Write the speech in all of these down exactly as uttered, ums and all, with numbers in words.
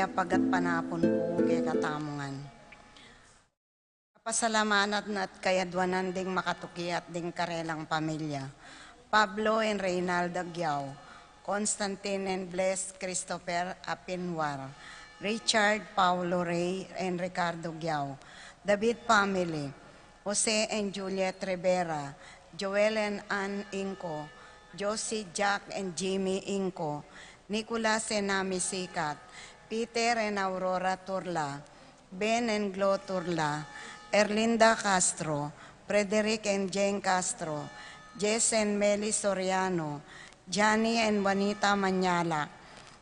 Pagkat panapun ku kekatamu ngan. Kapasalamatan at kayadwanan ding makatuki at ding karelang pamilya. Pablo and Reynalda Giao, Constantine and Bless Christopher Apinwar, Richard, Paulo Rey, and Ricardo Giao, David family, Jose and Juliet Rivera, Joel and Ann Inco, Josie, Jack, and Jimmy Inco, Nicolas and Nami Sikat, Peter and Aurora Turla, Ben and Glo Turla, Erlinda Castro, Frederick and Jane Castro, Jess and Meli Soriano, Johnny and Juanita Mañalac,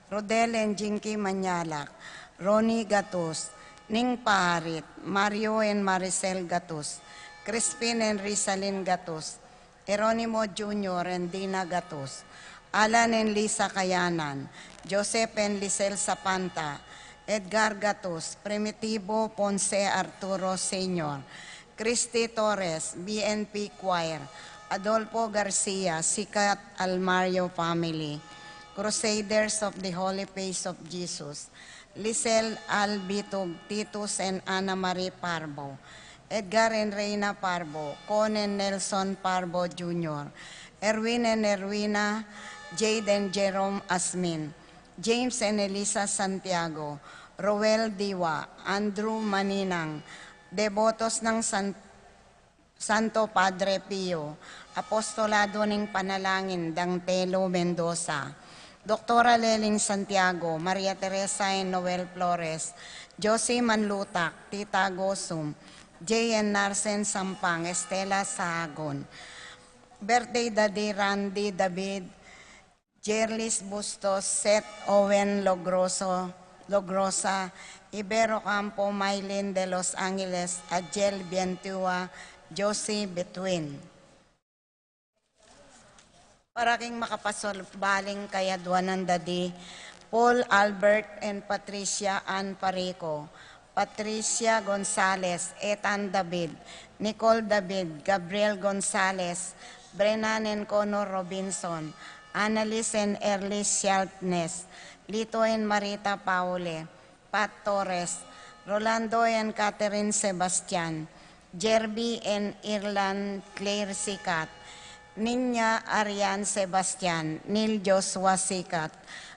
Rodel and Jinky Mañalac, Ronnie Gatus, Ning Paharit, Mario and Maricel Gatus, Crispin and Rizalin Gatus, Jeronimo Junior and Dina Gatus, Alan and Lisa Kayanan, Joseph and Lisel Sapanta, Edgar Gatus, Primitivo Ponce Arturo Senior, Christy Torres, B N P Choir, Adolfo Garcia, Sikat Almario family, Crusaders of the Holy Face of Jesus, Lisel Albitug, Titus and Ana Marie Parbo, Edgar and Reina Parbo, Con and Nelson Parbo Junior, Erwin and Erwina, Jade and Jerome Asmin, James and Elisa Santiago, Roel Diwa, Andrew Maninang, Debotos ng San-, Santo Padre Pio, Apostolado ning Panalangin, Dang Telo Mendoza, Doktora Leling Santiago, Maria Teresa and Noel Flores, Josie Manlutak, Tita Gosum, Jay and Narsen Sampang, Estela Sahagun, birthday Daddy Randy David, Jerlis Bustos, Seth Owen Logroso, Logrosa, Ibero Campo, Mylene de Los Angeles, Ajel Bientua, Josie Between. Para king makapasabaling kayadwanan da di Paul Albert and Patricia Ann Parico, Patricia Gonzalez, Ethan David, Nicole David, Gabriel Gonzalez, Brennan and Connor Robinson, Annalise and Erlis Sharpness, Lito and Marita Paule, Pat Torres, Rolando and Catherine Sebastian, Jerby and Irlan Claire Sikat, Niña Arian Sebastian, Neil Joshua Sikat,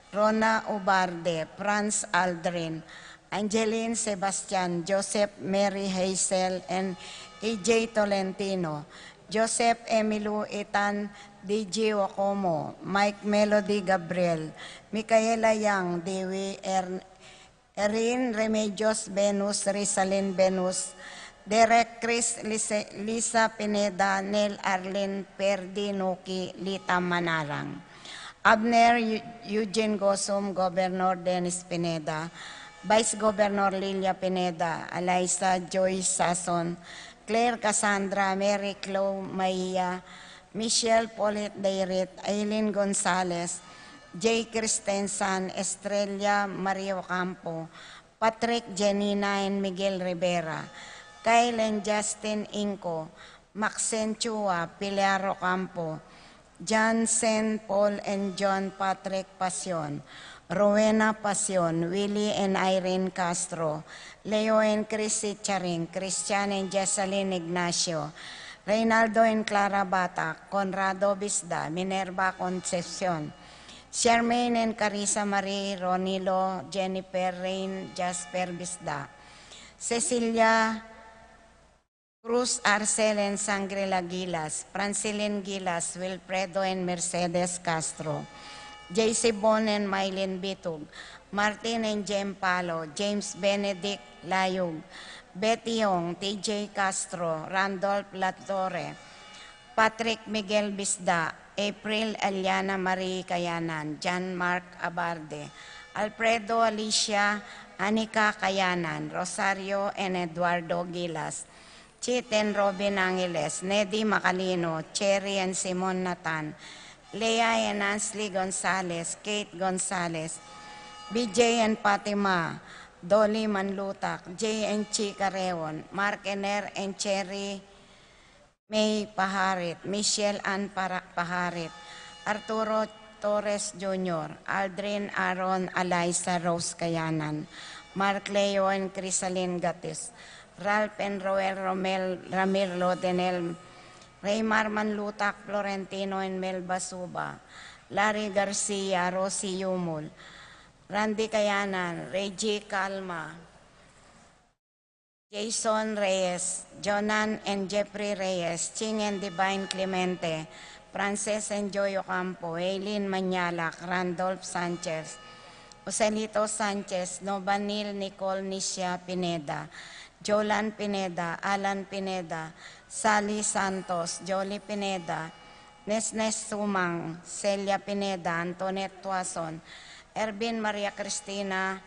Rona Ubarde, Franz Aldrin, Angeline Sebastian, Joseph Mary Hazel, and E J Tolentino, Joseph Emilu Itan, D G Okomo, Mike Melody Gabriel, Micaela Yang, Dewey Ern-, Erin Remedios Venus, Rizalin Venus, Derek Chris, Lise-, Lisa Pineda, Nel Arlin, Perdi Nuki, Lita Manarang, Abner Eu-, Eugene Gosum, Gobernador Dennis Pineda, Vice Governor Lilia Pineda, Eliza Joy Sason, Claire Cassandra, Mary Clo Maia, Michelle Polit Dairit, Aileen Gonzalez, Jay Christensen, Estrella Mario Campo, Patrick Janina and Miguel Rivera, Kyle and Justin Inco, Maxine Chua, Pilar Ocampo, Jansen Paul and John Patrick Pasion, Rowena Pasion, Willie and Irene Castro, Leo and Chrissy Charing, Christian and Jessalyn Ignacio, Reynaldo and Clara Batak, Conrado Bisda, Minerva Concepcion, Charmaine and Carissa Marie, Ronilo, Jennifer Rain, Jasper Bisda, Cecilia Cruz, Arcel and Sangrila Gilas, Francilin Gilas, Wilfredo and Mercedes Castro, J C Bon and Mylene Bitug, Martin and Jem Palo, James Benedict Layug, Betty Ong, T J Castro, Randolph Latorre, Patrick Miguel Bisda, April Eliana Marie Kayanan, John Mark Abarde, Alfredo Alicia Anika Kayanan, Rosario and Eduardo Gilas, Chit and Robin Angeles, Nedi Macalino, Cherry and Simon Nathan, Leah and Ansley Gonzalez, Kate Gonzalez, B J and Fatima, Dolly Manlutak, Jay and Chi Careon, Mark and Er and Cherry May Paharit, Michelle Ann Para-, Paharit, Arturo Torres Junior, Aldrin Aaron Eliza Rose Kayanan, Mark Leo and Crisalin Gatis, Ralph and Roel Romel Ramir Lodenel, Raymar Manlutak, Florentino and Melba Suba, Larry Garcia, Rosie Yumul, Randy Kayanan, Reggie Calma, Jason Reyes, Jonan and Jeffrey Reyes, Ching and Divine Clemente, Frances and Joy Ocampo, Aileen Manyalak, Randolph Sanchez, Joselito Sanchez, Novanil Nicole Nicia Pineda, Jolan Pineda, Alan Pineda, Sally Santos, Jolie Pineda, Nesnes Sumang, Celia Pineda, Antoinette Tuason, Ervin Maria Cristina,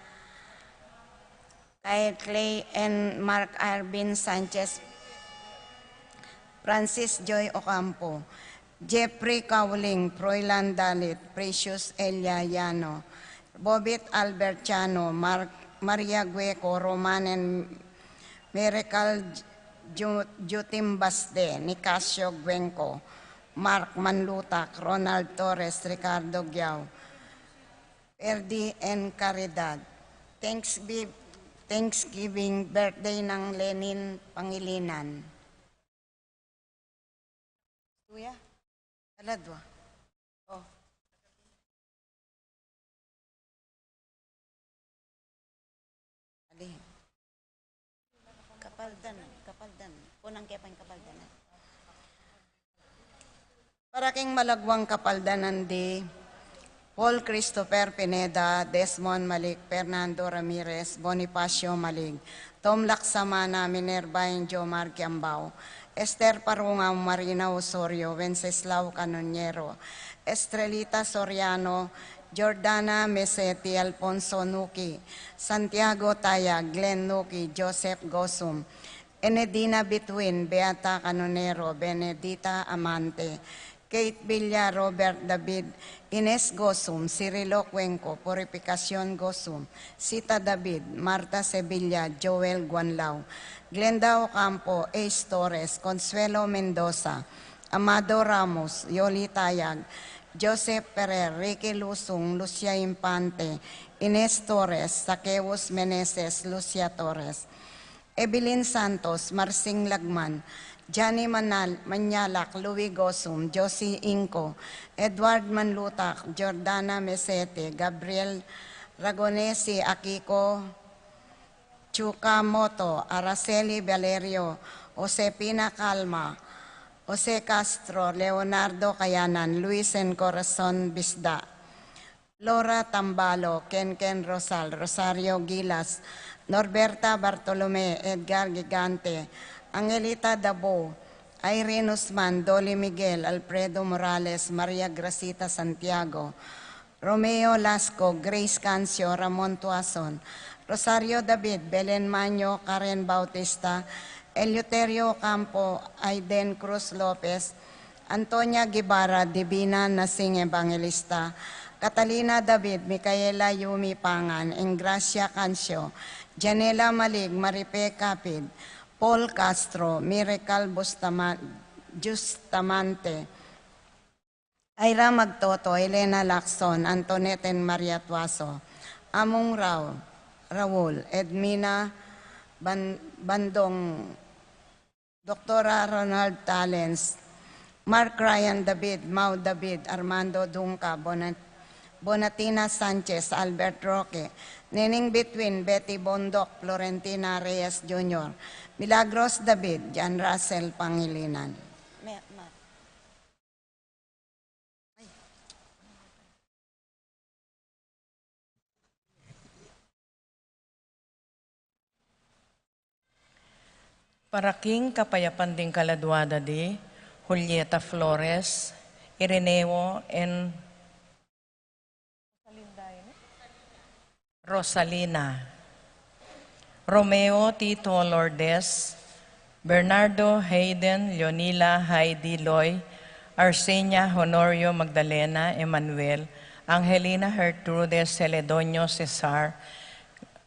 Kyle Clay and Mark Irvin Sanchez, Francis Joy Ocampo, Jeffrey Cowling, Froilan Dalit, Precious Elia Yano, Bobit Albert Chano, Mark, Maria Gueco, Roman and Miracle Ju-, Jutim Basde, Nicasio Guenco, Mark Manlutak, Ronald Torres, Ricardo Giao, Perdi and Caridad. Thanksgiving, Thanksgiving birthday nang Lenin Pangilinan. Tuya? Aladwa. Oh. Ali. Kapaldanan, kapaldanan. Kunang kaya pang kapaldanan. Para king malagwang kapaldanan di Paul Christopher Pineda, Desmond Malik, Fernando Ramirez, Bonifacio Malik, Tom Laksamana, Minerva and Jomar Kiambao, Esther Parungaw, Marina Osorio, Wenceslao Canonero, Estrelita Soriano, Jordana Meseti, Alfonso Nuki, Santiago Taya, Glenn Nuki, Joseph Gosum, Enedina Bitwin, Beata Canonero, Benedita Amante, Kate Villa, Robert David, Ines Gosum, Cirilo Cuenco, Purificacion Gosum, Sita David, Marta Sevilla, Joel Guanlao, Glenda Ocampo, Ace Torres, Consuelo Mendoza, Amado Ramos, Yoli Tayag, Joseph Ferrer, Ricky Lusung, Lucia Infante, Ines Torres, Saqueus Meneses, Lucia Torres, Evelyn Santos, Marsing Lagman, Johnny Manal-, Manyalak, Louis Gosum, Josie Inco, Edward Manlutak, Jordana Mesete, Gabriel Ragonesi, Akiko Chukamoto, Araceli Valerio, Josefina Calma, Jose Castro, Leonardo Kayanan, Luis and Corazon Bisda, Laura Tambalo, Kenken Rosal, Rosario Gilas, Norberta Bartolome, Edgar Gigante, Angelita Dabo, Irene Usman, Dolly Miguel, Alfredo Morales, Maria Gracita Santiago, Romeo Lasco, Grace Cancio, Ramon Tuason, Rosario David, Belen Maño, Karen Bautista, Eleuterio Ocampo, Aiden Cruz Lopez, Antonia Guevara, Divina Nasing Evangelista, Catalina David, Micaela Yumi Pangan, Engracia Cancio, Janela Malig, Maripe Capid, Paul Castro, Miracle Bustaman-, Bustamante, Ira Magtoto, Elena Lacson, Antoinette and Maria Tuaso, Among Rao, Raul, Edmina Ban-, Bandong, Doktora Ronald Talens, Mark Ryan David, Mau David, Armando Dungca, Bonat-, Bonatina Sanchez, Albert Roque, Nening Bitwin, Betty Bondoc, Florentina Reyes Junior, Milagros David, John Russell Pangilinan. Me-, ma- Para king kapayapan ding kaladua da di Julieta Flores, Ireneo N. Rosalina, Romeo Tito Lourdes, Bernardo Hayden, Leonila Heidi Loy, Arsenia Honorio Magdalena Emmanuel, Angelina Gertrude Celedonio Cesar,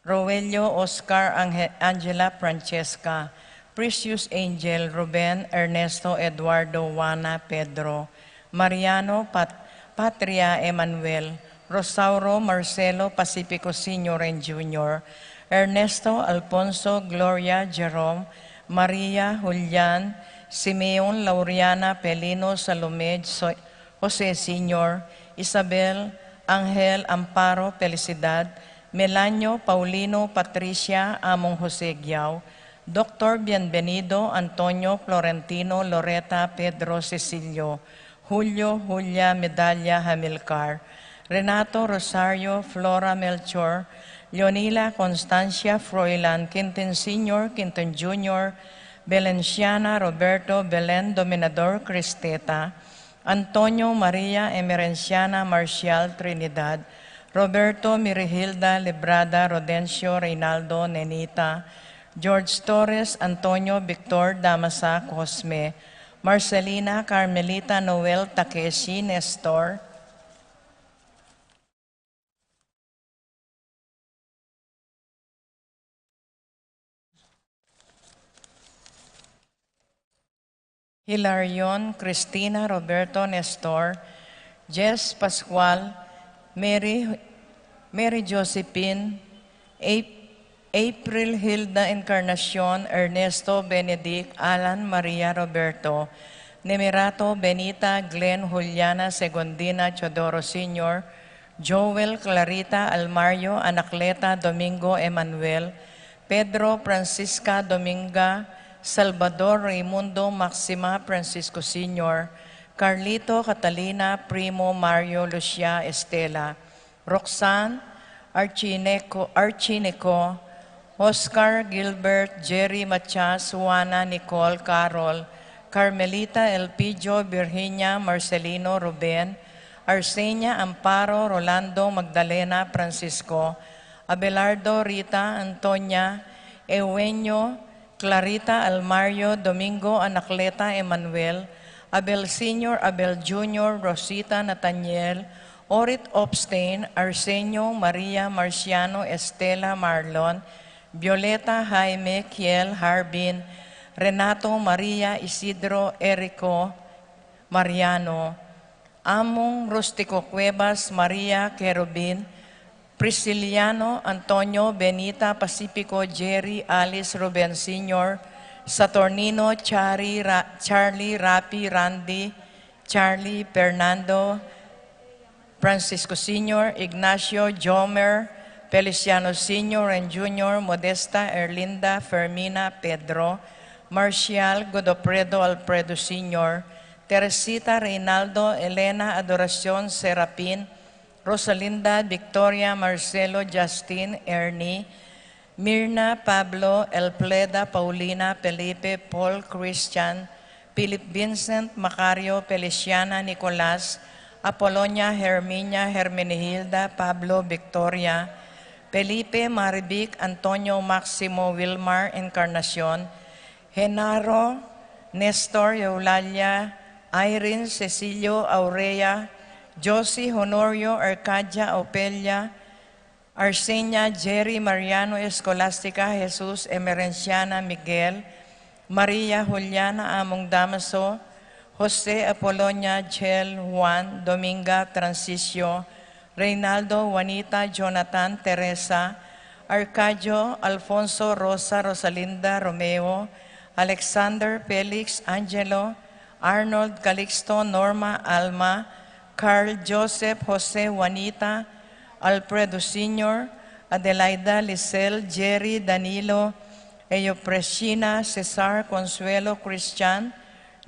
Roelio Oscar Ange-, Angela Francesca, Precious Angel Ruben Ernesto Eduardo Juana Pedro, Mariano Pat-, Patria Emanuel, Rosauro Marcelo Pacifico Senior and Junior, Ernesto Alfonso Gloria Jerome, Maria Julian, Simeon Laureana Pelino Salome, So- Jose Senior, Isabel Angel Amparo Felicidad, Melanio Paulino Patricia Among Jose Giao, Doktor Bienvenido Antonio Florentino Loreta Pedro Cecilio, Julio Julia Medalla Hamilcar, Renato Rosario Flora Melchor, Leonila Constancia Froilan Quintin Senior Quintin Junior, Belenciana Roberto Belen Dominador Cristeta, Antonio Maria Emerenciana Marcial Trinidad, Roberto Mirihilda Librada Rodencio Reynaldo Nenita, George Torres Antonio Victor Damasa Cosme, Marcelina Carmelita Noel Takeshi Nestor, Hilarion Cristina Roberto Nestor, Jess Pascual, Mary, Mary Josephine, Ap- April Hilda Encarnacion, Ernesto Benedict, Alan Maria Roberto, Nemerato Benita, Glenn Juliana Segundina Teodoro Senior, Joel Clarita Almario Anacleta Domingo Emanuel, Pedro Francisca Dominga, Salvador Raimundo Maxima Francisco Senior, Carlito Catalina Primo Mario Lucia Estela, Roxanne Archineco, Archineco, Oscar Gilbert, Jerry Matias, Juana Nicole Carol, Carmelita Elpidio, Virginia Marcelino Ruben, Arsenia Amparo, Rolando Magdalena Francisco, Abelardo Rita Antonia, Eugenio Clarita Almario, Domingo Anacleta Emanuel, Abel Senior, Abel Junior, Rosita Nathaniel, Orit Opstein, Arsenio Maria Marciano, Estela Marlon, Violeta Jaime, Kiel Harbin, Renato Maria, Isidro Erico Mariano, Among Rustico Cuevas, Maria Querubin, Prisciliano Antonio, Benita Pacifico, Jerry Alice Ruben Senior, Saturnino Charlie, Ra- Charlie Rapi Randy, Charlie Fernando, Francisco Senior, Ignacio Jomer, Feliciano Senior and Junior, Modesta Erlinda Fermina Pedro, Marcial Godofredo Alfredo Senior, Teresita Reynaldo, Elena Adoracion Serapin, Rosalinda Victoria Marcelo Justin Ernie, Mirna Pablo Elfreda Paulina Felipe Paul Christian, Philip Vincent Macario Feliciana Nicolas, Apolonia Herminia Hermenegilda Pablo Victoria, Felipe Marivic Antonio Maximo Wilmar Encarnacion, Genaro Nestor Eulalia, Irene Cecilio Aurea, Josie Honorio Arcadia Opelia, Arsenia Jerry Mariano Escolastica Jesus Emerenciana Miguel, Maria Juliana Among Damaso, Jose Apolonia Jel Juan Dominga Transisio, Reynaldo Juanita Jonathan Teresa, Arcadio Alfonso Rosa Rosalinda Romeo, Alexander Felix Angelo, Arnold Calixto Norma Alma, Carl Joseph Jose Juanita, Alfredo Senior, Adelaida Lisel Jerry Danilo, Eopresina Cesar Consuelo Christian,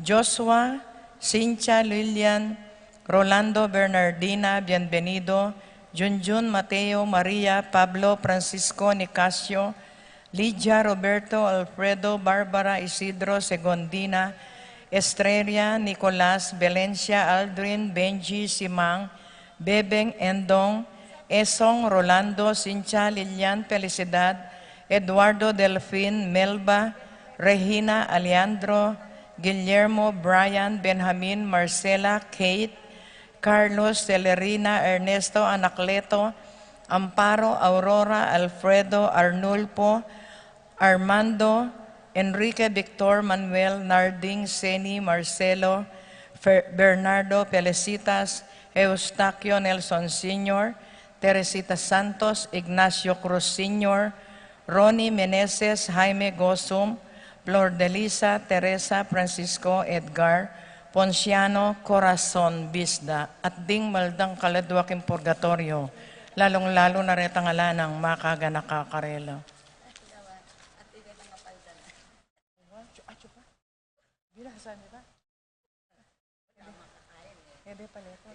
Joshua Cynthia Lilian, Rolando Bernardina Bienvenido, Junjun Mateo Maria Pablo Francisco Nicasio, Lydia Roberto Alfredo Barbara Isidro Segondina, Estrella Nicolas Valencia Aldrin Benji Simang, Bebeng Endong, Esong Rolando Cynthia Lilian Felicidad, Eduardo Delfin Melba, Regina Alejandro, Guillermo Brian Benjamin Marcela Kate, Carlos Celerina Ernesto Anacleto, Amparo Aurora Alfredo Arnulfo, Armando Enrique Victor Manuel Narding Seni Marcelo, Fer- Bernardo Felicitas, Eustaquio Nelson Senior, Teresita Santos, Ignacio Cruz Senior, Ronnie Meneses, Jaime Gosum, Flordelisa, Teresa, Francisco, Edgar, Ponciano, Corazon, Bisda, at ding maldang kaladwa king purgatoryo, lalung-lalu na retang ala nang makaganaka karela. Bilang saan, di ba? Ebe pala ito.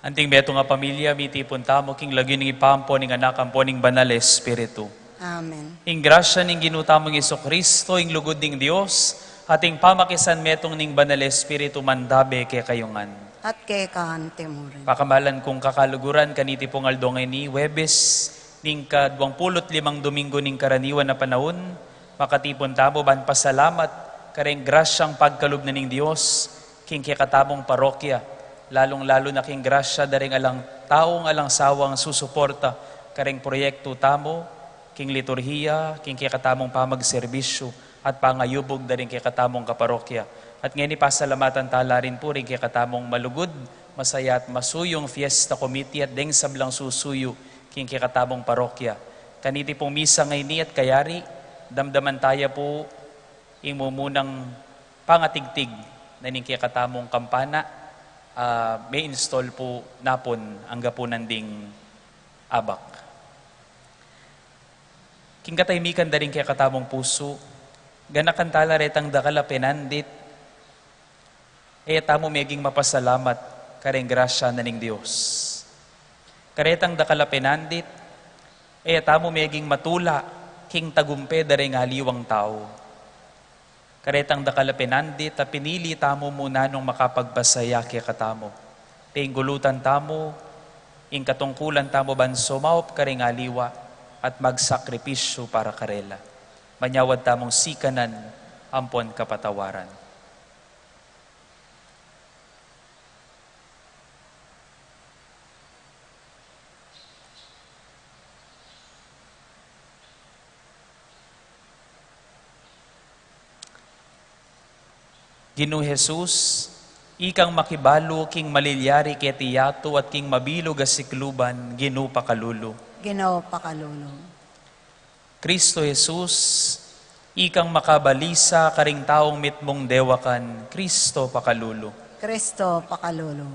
Anting metung a pamilya, mitipun tamu king lagyu ning Ibpa, ampo ning Anak, ampo ning Banal a Espiritu. Amen. Ing grasya ning Ginu tamung Jesucristo, ing lugud ning Dios, at ing pamakisanmetung ning Banal a Espiritu, mandabe kekayu ngan. At keka antimurin. Pakamalan kung kakaluguran, kaniti pung aldo ngeni, Huwebes, ning kadwangpulu't limang Domingo ning karaniwan a panaun, makatipun tamu ban pasalamat kareng grasyang pagkalub na ning Dios king kekatamung parokya, lalung-lalu na king grasya da ring alang taung alang sawang susuporta kareng proyektu tamu, king liturhiya, king kekatamung pamagserbisyu, at pangayubug da ring kekatamung kaparokya. At ngeni pasalamatan tala rin pu ring kekatamung malugud, masaya at masuyung fiesta committee at deng sablang susuyu king kekatamung parokya. Kaniti pung misa ngeni at kayari, damdaman taya pu ing mumunang pangatigtig na ning kekatamung kampana, ah, me-install pu napun angga pu nanding abak. King katahimikan da ring kekatamung pusu, ganakan tala retang dakal a penandit, e tamu meging mapasalamat kareng grasya na ning Dios. Karetang dakal a penandit, e tamu meging matula king tagumpe da ring aliwang tau. Karetang dakal a penandit a pinili tamu mu nanung makapagpasaya kekatamu. Penggulutan tamu ing katungkulan tamu ban sumaup kareng aliwa at magsakripisyu para karela. Manyawad tamung sikanan ampon kapatawaran. Ginu Jesus, ikang makibalu king malilyari keti yatu at king mabilug a sikluban, Ginu pakalulu. Ginu pakalulu. Kristo Jesus, ikang makabalisa karing taung mitmung dewakan, Kristo pakalulu. Kristo pakalulu.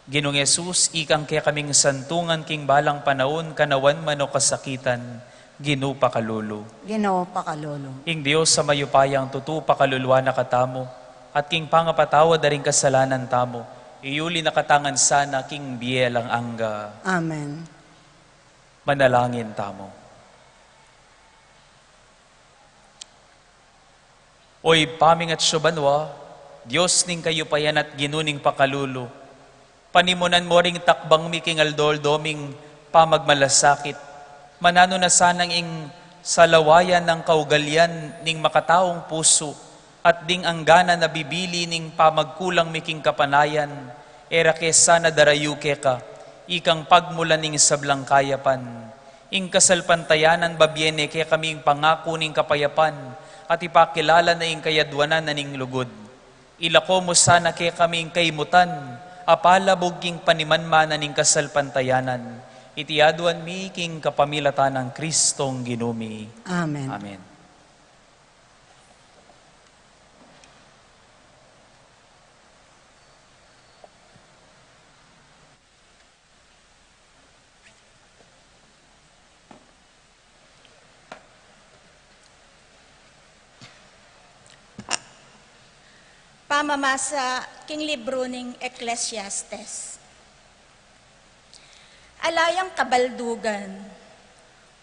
Ginung Jesus, ikang kekaming santungan king balang panaun, kanawan man o kasakitan, Ginu pakalulu. Ginu pakalulu. Ing Dios a mayupayang tutu pakaluluan na katamu, at king pangapatawad da ring kasalanan tamu, iyuli na katamu ngan sana king bie alang angga. Amen. Manalangin tamu. O Ibpa ming atsu banua, Dios ning kayupayan at Ginu ning pakalulu, panimunan mu ring takbang mi king aldo-aldo ming pamagmalasakit. Mananu na sanang ing salawayan nang kaugalian ning makataung pusu at ding angganan a bibili ning pamagkulang mi king kapanayan, e ra ke sana darayu keka, ikang pagmulan ning sablang kayapan. Ing kasalpantayanan babie ne kekami ing pangaku ning kapayapan, at ipakilala na ing kayadwanan na ning lugud. Ilako mu sana kekami ing kaimutan a palabug king panimanmanan ning kasalpantayanan. Iti aduan mi king kapamilatan nang Kristong Ginu mi. Amen. Amen. Pamamasa king libru ning Ecclesiastes. Ala yang kabaldugan,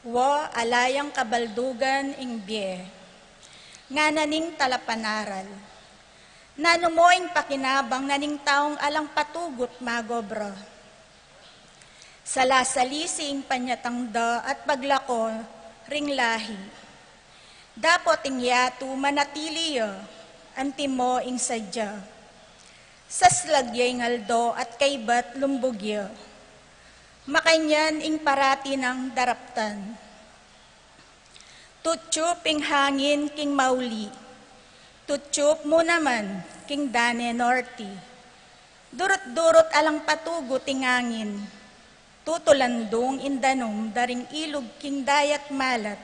wa, ala yang kabaldugan ing bie, ngana ning talapanaral. Nanu mo ing pakinabang na ning taung alang patugut magobra? Salasalisi ing panyatang da at paglako ring lahi. Dapot ing yatu manatili ya, antimo ing sadya. Saslag ya ing aldo at kaybat lumbug ya. Makanyan ing parati nang daraptan. Tutsup ing hangin king mauli. Tutsup mu naman king dane norte. Durut-durut alang patugut ing angin. Tutulandung ing danum da ring ilug king dayat malat.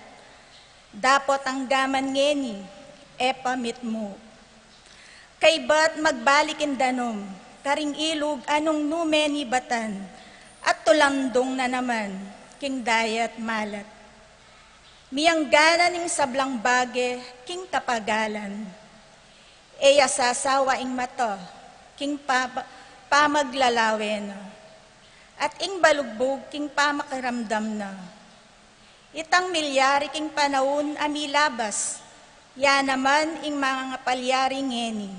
Dapot anggaman ngeni, e pa mitmu. Kaybat magbalik ing danum karing ilug a nung nu me nibatan, at tulandung na naman king dayat malat. Miyangganan ing sablang bage king kapagalan. E ya sasawa ing mata king pa-, pamaglalawe na. At ing balugbug king pamakiramdam na. Itang milyari king panaun a milabas, ya naman ing mangangapalyari ngeni.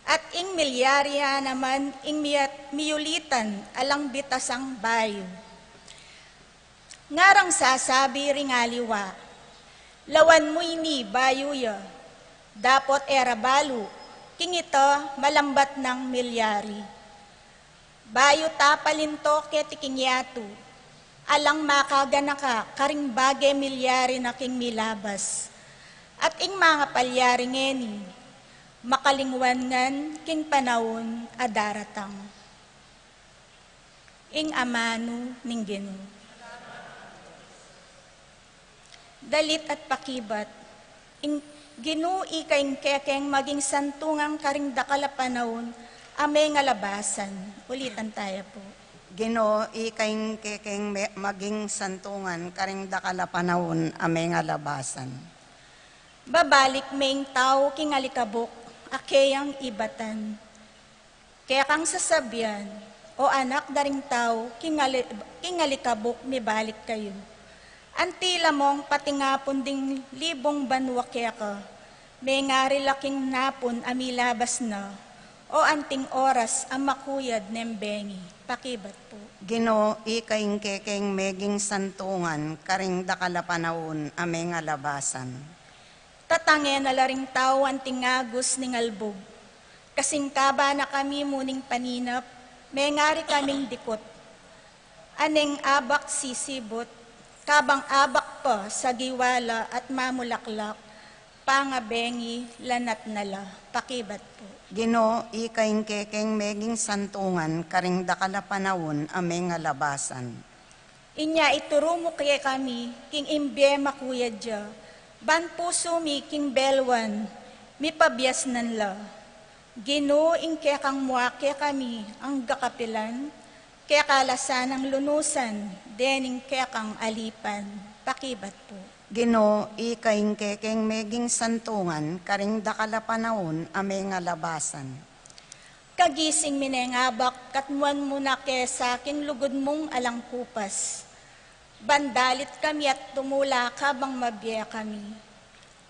At ing milyari ya naman ing miyat-, miyulitan alang bitasang bayu. Ngarang sasabi ring aliwa, "Lawan mu ini bayu ya, dapot e ra balu king ita malambat nang milyari." Bayu ta palinto keti king yatu, alang makaganaka karing bage milyari na king milabas. At ing mangapalyari ngeni, makalingwan ngan king panaun a daratang. Ing amanu ning Ginu. Dalit at pakibat, ing Ginu ika ing kekeng maging santungan karing dakal a panaun a mengalabasan. Ulitan taya pu. Ginu, ika ing kekeng me-, maging santungan karing dakal a panaun a mengalabasan. Babalik me ing tau king alikabuk a keyang ibatan. Kekang sasabian, O anak da ring tau, king ali-, king alikabuk mibalik kayu. Antila mong patingapun ding libung banua keka, mengari la king napun a milabas na, o anting oras a makuyad neng bengi. Pakibat pu. Ginu, ika ing kekeng meging santungan karing dakal a panaun a mengalabasan. Tatange na la ring tau anting agus ning albug. Kasing kaba na kami mu ning paninap, mengari kaming dikut. Aneng abak sisibut, kabang abak pa sagiwa la at mamulaklak, pangabengi lanat na la. Pakibat pu. Ginu, ika ing kekeng meging santungan karing dakal a panaun a mengalabasan. Inya ituru mu kekami king ing bie makuyad ya, ban pusu mi king belwan mipabiasnan la. Ginu, ing kekang mua kekami angga kapilan, keka la sanang lunusan dening kekang alipan. Pakibat pu. Ginu, ika ing kekeng meging santungan karing dakal a panaun a mengalabasan. Kagising mi neng abak, katmuan mu na ke sa king lugud mung alang kupas. Ban dalit kami at tumula kabang mabie kami.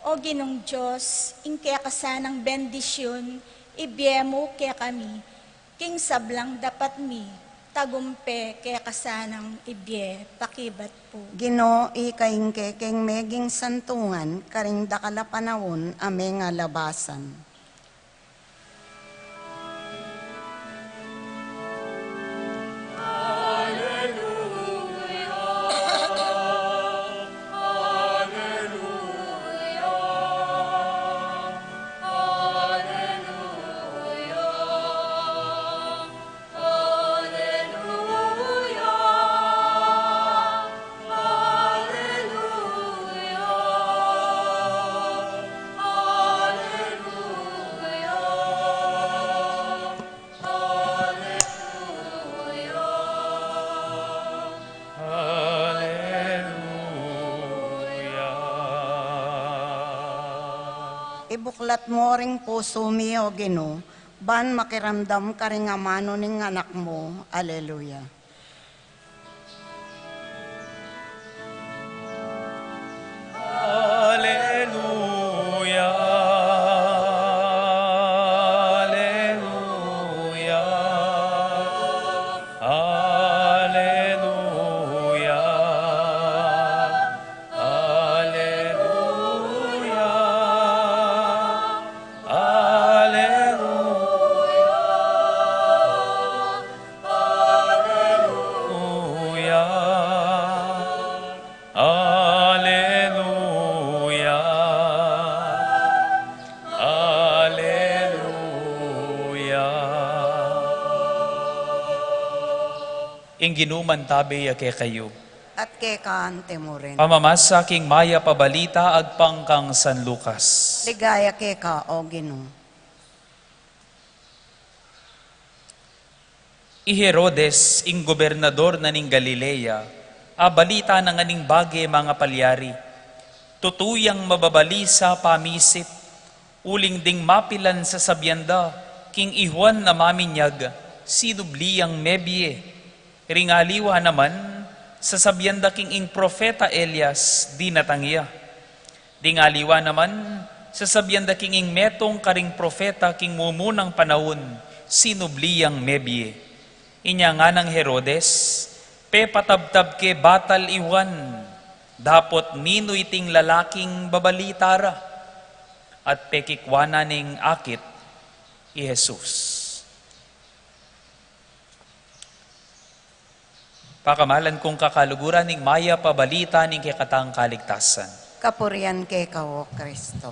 O Ginung Dios, ing keka sanang bendisyun, ibie mu kekami, king sablang dapat mi tagumpe keka sanang ibie. Pakibat pu. Ginu, ika ing kekeng meging santungan karing dakal a panaun a mengalabasan. Ibuklat mu ring pusu mi, O Ginu, ban makiramdam karing amanu ning Anak mu. Aleluya. Aleluya, aleluya, aleluya, aleluya. Aleluya. Aleluya. Aleluya. Aleluya. Ing Ginu mantabe ya kekayu. At keka mu rin. Pamamasa king mayap a balita agpang kang San Lucas. Ligaya keka, O Ginu. I Herodes, ing gobernador na ning Galilea, abalita na ngan ning bage mangapalyari. Tutu yang mababalisa pamisip, uling ding mapilan sasabian da, king i Juan a maminyag, sinubli yang mebie. Ring aliwa naman, sasabian da king ing propeta Elias, dinatang ya. Ding aliwa naman, sasabian da king ing metung karing propeta king mumunang panaun, sinubli yang mebie. Inya nganang Herodes, pepatabtab ke batal i Juan, dapot ninu iting lalaking babalita ra, at pekikwanan neng akit i Jesus. Pakamalan kung kakaluguran ning mayap a balita ning kekatang kaligtasan. Kapurian keka, O Kristo.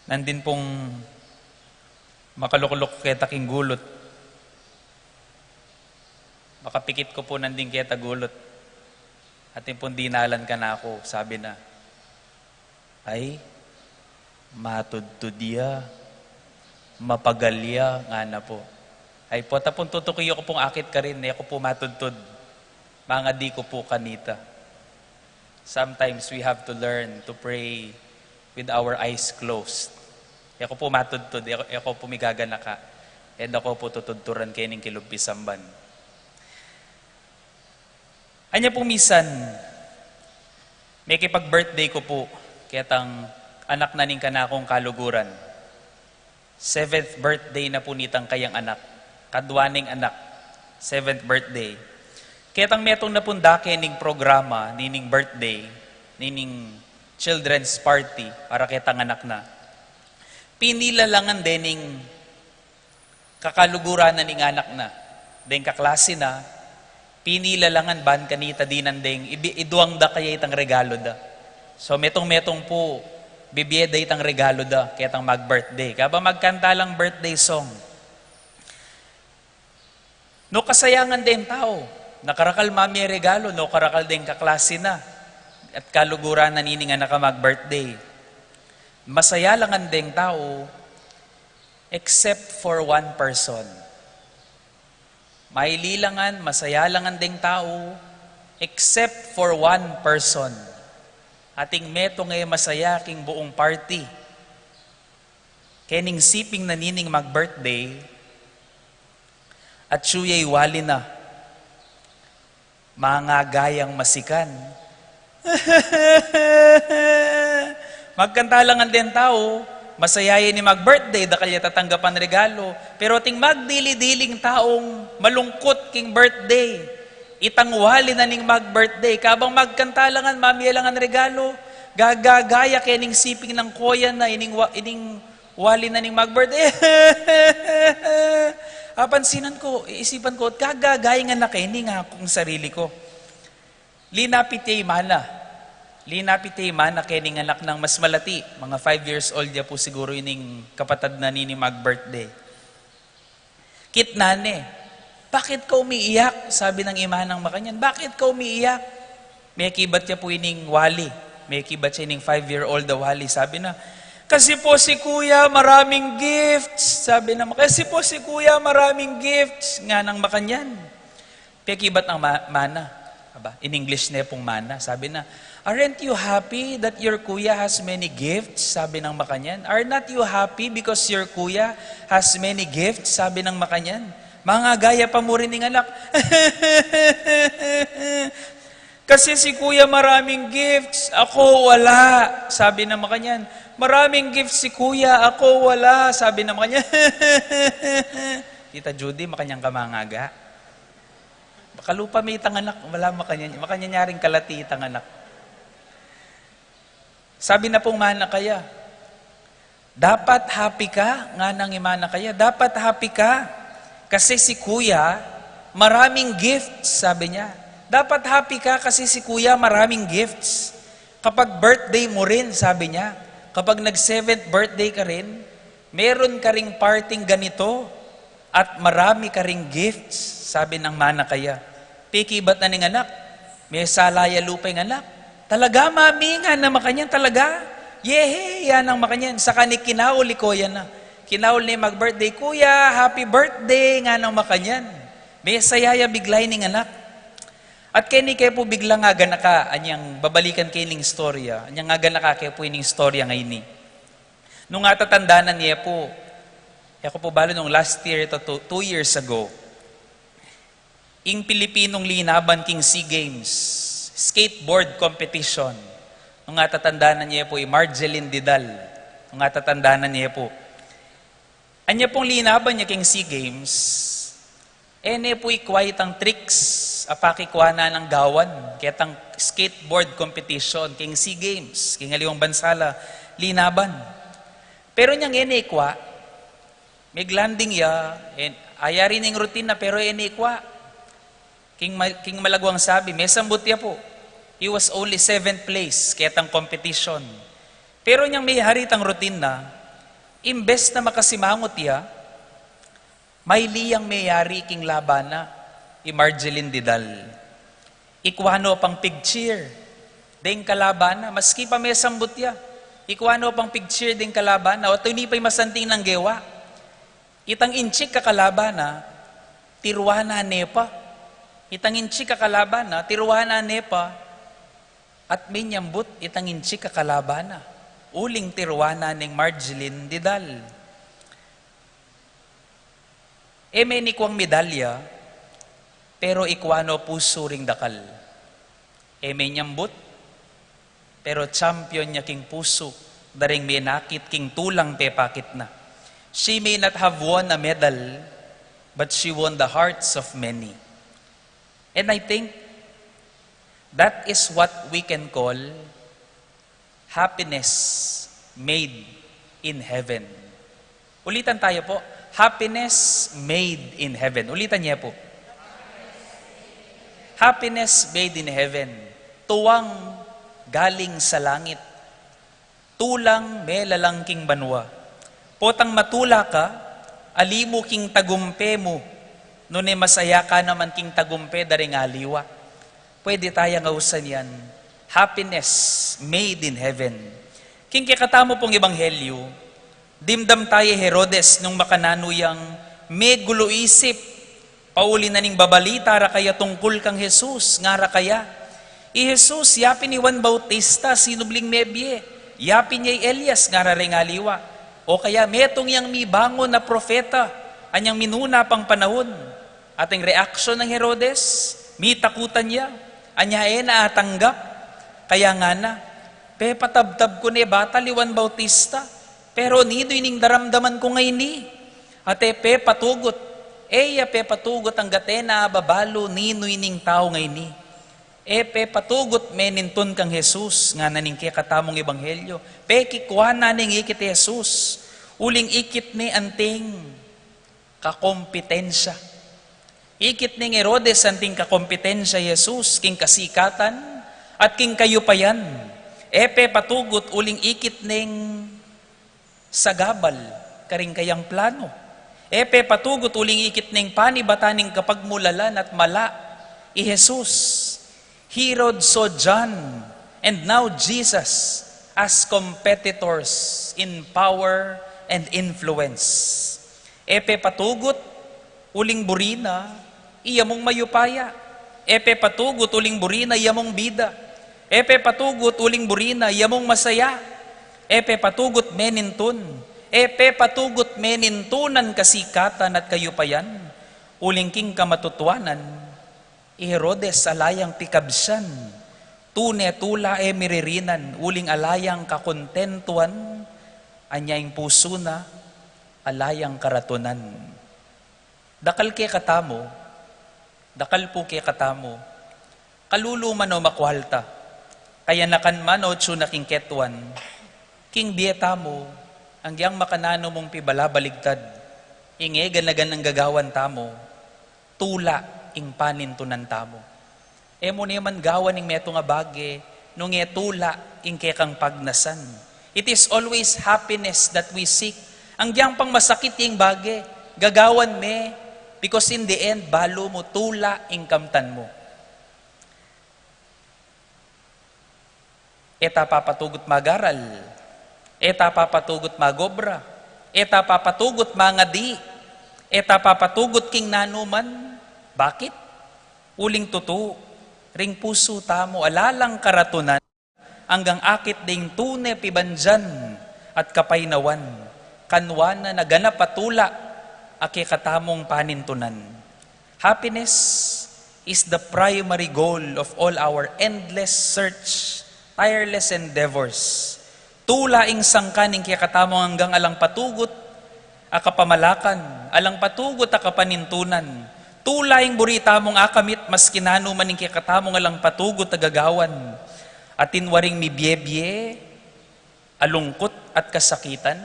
Nandin pung makalukluk keta king gulut. Makapikit ku pu nandin keta gulut. Atin pung dinalan kanaku, sabi na, "Ay, matudtud ya, mapagal ya," ngana pu. Ay pu, ta pung tutuki ku pung akit karin, e ku pu matudtud. Mangadi ku pu kanita. Sometimes we have to learn to pray with our eyes closed. E ku pu matudtud, e ku, e ku pu migaganaka. E da ku pu tutudturan keni king kilub pi samban. Anya pu misan, mekipag-birthday ku pu ketang anak na ning kanakung kaluguran. Seventh birthday na pu nitang kayang anak. Kadwa neng anak, seventh birthday. Ketang metung na pung dake ning programa nining birthday, nining children's party para ketang anak na, pinili la ngan dening kakaluguran na ning anak na, deng kaklasi na, pinili la ngan ban kanita dinan deng ibi-, iduang da kaya itang regalo da. So, metung-metung pu, bibie da itang regalo da ketang mag-birthday. Kabang magkanta lang birthday song. Nu kasaya ngan deng tau, nakarakal mamie regalo, nu karakal deng kaklasi na at kaluguran na nining anak a mag-birthday. Masaya la ngan deng tau, except for one person. Maili la ngan, masaya la ngan deng tau, except for one person. Ating metung e masaya king buung party. Kening siping na nining mag-birthday, atyu yay wali na. Mangagayang masikan. Magkanta la ngan deng tau, masaya ya ining mag-birthday, dakal ya tatanggapan regalo. Pero ating magdili-diling taung malungkut king birthday, itang wali na ning mag-birthday. Kabang magkanta la ngan, mamie la ngan regalo, gagagaya kening siping nang koya na, ining wa-, ining wali na ning mag-birthday. Apansinan ku, isipan ku, gagagaya ngan na keni, ngaku king sarili ku. Linapit ya i mana. Linapit ya i mana kening anak nang mas malati. Mga five years old ya pu siguru ining kapatad na nining mag-birthday. Kitnan ne, "Bakit ka umiiyak?" sabi nang i manang makanyan. "Bakit ka umiiyak?" Mekibat ya pu ining wali. Mekibat ya ining five-year-old a wali. Sabi na, "Kasi po si Kuya maraming gifts." Sabi na, "Kasi po si Kuya maraming gifts," nganang makanyan. Pekibat nang ma-, mana. Aba, in English ne pung mana. Sabi na, "Aren't you happy that your kuya has many gifts?" sabi nang makanyan. "Are not you happy because your kuya has many gifts?" sabi nang makanyan. Mangagaya pa mu rin ing anak. "Kasi si Kuya maraming gifts, ako wala," sabi nang makanyan. "Maraming gifts si Kuya, ako wala," sabi nang makanyan. Tita Judy, makanyan ka mangaga? Baka lupa mi itang anak, wala makanyan, makanyan ya ring kalati itang anak. Sabi na pung mana kaya, "Dapat happy ka," nganang i mana kaya, "dapat happy ka kasi si Kuya maraming gifts," sabi niya. "Dapat happy ka kasi si Kuya maraming gifts. Kapag birthday mo rin," sabi niya, "kapag nag-seventh birthday ka rin, meron ka ring parting ganito at marami ka ring gifts," sabi nang mana kaya. Pekibat na ning anak. Mesala ya lupa ing anak. "Talaga, Mami?" nganang makanyan. "Talaga?" "Yehe," nganang makanyan. Saka ne kinaul i koya na. Kinaul ne mag-birthday, "Kuya, happy birthday," nganang makanyan. Mesaya ya bigla ining anak. At keni ke pu biglang aganaka, anyang babalikan ke ining istorya, anyang aganaka ke pu ining istorya ngeni. Nung atatandanan ye pu, E ku pu balu nung last year ito, two, two years ago, ing Pilipinong linaban king SEA Games, skateboard competition, nung atatandanan ye pu i Marjeline Didal, nung atatandanan ye pu. Anya pung linaban ya king SEA Games, e ne pu ikwa itang tricks a pakikwa na nang gawan ketang skateboard competition king SEA Games, king aliwang bansa la linaban. Pero inyang e ne ikwa, mig-landing ya, e, ayari ning routine na, pero e ne ikwa. King, ma- king malagwang sabi, mesambut ya pu. He was only seventh place ketang competition. Pero inyang meyari itang routine na, imbes na makasimangut ya, maili yang meyari king laban na, i Marjeline Didal. Ikwa no pang pig-cheer deng kalaban na, maski pa mesambut ya. Ikwa no pang pig-cheer deng kalaban na, o tuni pa i masanting nang gewa. Itang inchik a kalaban na, tiruanan ne pa. Itang inchik a kalaban na, tiruanan ne pa. At menyambut itang inchik a kalaban na, uling tiruanan neng Marjeline Didal. E me ne ikwang medalya, pero ikwa no pusu ring dakal. E menyambut, pero champion ya king pusu da ring menakit king tulang pepakit na. She may not have won a medal, but she won the hearts of many. And I think that is what we can call happiness made in heaven. Ulitan tayo po, happiness made in heaven. Ulitan niya po. Happiness made in heaven. Tuwang galing sa langit. Tulang melalang king banua. Potang matula ka, ali mu king tagumpe mu, nune masaya ka naman king tagumpe da ring aliwa. Pwede tayang ausan yan, happiness made in heaven. King kekatamu pung ebanghelyo, dimdam taya i Herodes nung makananu yang megulu isip, pauli na ning babalita ra kaya tungkul kang Jesus, ngara kaya, "I Jesus, yapin i Juan Bautista, sinubling mebie, yapin ya i Elias," ngara reng aliwa. O kaya, "Metung yang mibangun a propeta, anyang minuna pang panaun." Ating reaksyon nang Herodes, mitakutan ya, anya e na atanggap, kaya ngana, "Pepatabtab ku ne batal i Juan Bautista, pero ninu ining daramdaman ku ngeni?" At e pepatugut, e ya pepatugut anggat e na ababalu ninu ining tau ngeni. E pepatugut me nintun kang Jesus, ngana ning kekatamung ebanghelyo. Pekikwa na neng ikit i Jesus, uling ikit ne anting kakompetensya. Ikit neng Herodes anting kakompetensya i Jesus king kasikatan at king kayupayan. E pepatugut uling ikit neng sagabal karing kayang plano. E pepatugut uling ikit neng panibatan ning kapagmulalan at mala i Jesus. Herod saw John and now Jesus as competitors in power and influence. E pepatugut uling buri na iya mung mayupaya. E pepatugut uling buri na iya mung bida. E pepatugut uling buri na iya mung masaya. E pepatugut me nintun. E pepatugut me nintun nang kasikatan at kayupayan. Uling king kamatutuanan, i Herodes ala yang pikabsyan. Tune tula e miririnan, uling ala yang kakontentuan, anya ing pusu na, ala yang karatunan. Dakal kekatamu, dakal pu kekatamu, kalulu man o makwalta, kayanakan man o atsu na king ketuan, king bie tamu, agyang makananu mung pibalabaligtad, ing e gana-ganang gagawan tamu, tula ing panintunan tamu. E mu ne man gawan ing metung a bage, nung e tula ing kekang pagnasan. It is always happiness that we seek. Agyang pang masakit ya ing bage, gagawan me, because in the end, balu mu tula ing kamtan mu. E ta papatugut mag-aral, e ta papatugut mag-obra, e ta papatugut mangadi, e ta papatugut king nanu man. Bakit? Uling tutu, ring pusu tamu ala lang karatunan, anggang akit ding tune pibandian at kapaynawan. Kanwanan a ganap a tula a kekatamung panintunan. Happiness is the primary goal of all our endless search, tireless endeavors. Tula ing sangkan ning kekatamung anggang alang patugut a kapamalakan, alang patugut a kapanintunan. Tula ing buri tamung akamit maski nanu man ing kekatamung alang patugut a gagawan. Atin waring mibie-bie, alungkut at kasakitan,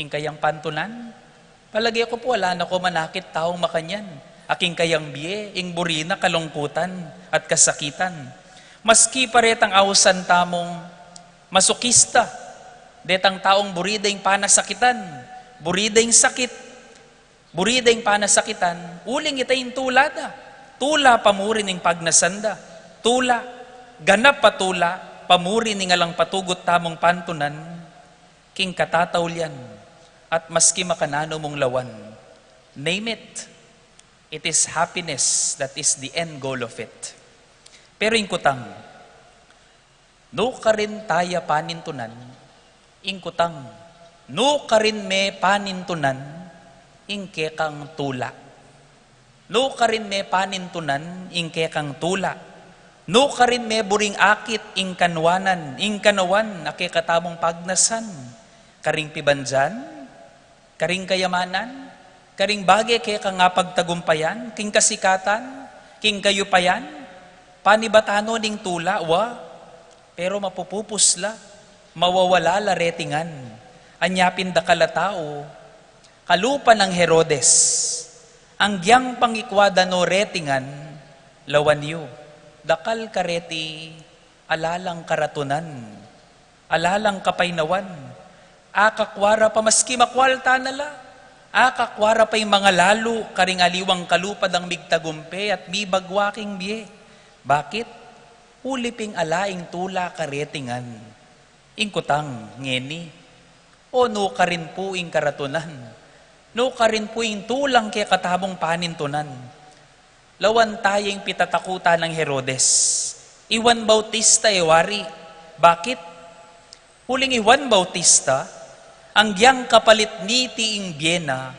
ing kayang pantunan. Palage ku pu ala na ko manakit taung makanyan a king kayang bie, ing buri na kalungkutan at kasakitan. Maski pa retang ausan tamung masokista, detang taung buri da ing panasakitan, buri da ing sakit, buri da ing panasakitan, uling ita ing tula da. Tula pamuri ning pagnasan da. Tula, ganap a tula, pamuri ning alang patugut tamung pantunan, king katataulian, at maski makananu mung lawan. Name it. It is happiness that is the end goal of it. Pero ing kutang, nukarin taya panintunan ing kutang? Nukarin me panintunan ing kekang tula? Nukarin me panintunan ing kekang tula? Nukarin me buring akit ing kanwanan, ing kanawan a kekatamung pagnasan? Karing pibandian, karing kayamanan, karing bage kekang apagtagumpayan, king kasikatan, king kayupayan? Panibatan no ning tula, wa? Pero mapupupus la, mawawala la reti ngan. Anya pin dakal a tau, kalupa nang Herodes, anggyang pangikwa da no reti ngan, lawan yu, dakal kareti ala lang karatunan, ala lang kapaynawan. Akakwa ra pa maski makwalta na la. Akakwa ra pa ing mangalalu karing aliwang kalupa dang migtagumpe at mibagwa king bie. Bakit? Uli ping ala ing tula kareti ngan. Ing kutang ngeni, o nukarin pu ing karatunan? Nukarin pu ing tulang kekatamung panintunan? Lawan taya ing pitatakutan nang Herodes. I Juan Bautista e wari. Bakit? Uling i Juan Bautista, anggyang kapalit niti ing bie na,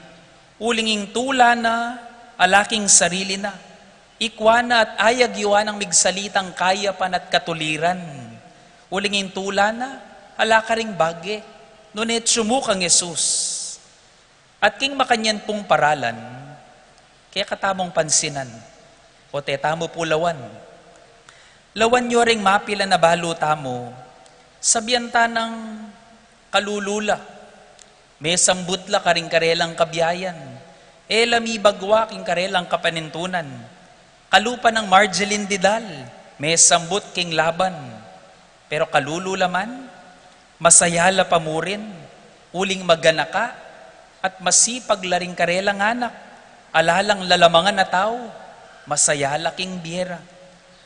uling ing tula na, ala king sarili na. Ikwa na at ayag yu nang migsalitang kayapan at katuliran. Uling ing tula na, ala karing bage, nune tsumu kang Jesus. At king makanyan pung paralan, kekatamung pansinan, o tetamu pu lawan. Lawan yu ring mapilan a balu tamu, sabian ta nang kalulu la, mesambut la karing karelang kabiayan, e la mibagwa king karelang kapanintunan. Kalupa nang Marjeline Didal, mesambut king laban. Pero kalulu la man, masaya la pa murin, uling maganaka, at masipag la ring karelang anak, ala lang lalamangan a tau, masaya la king bie ra.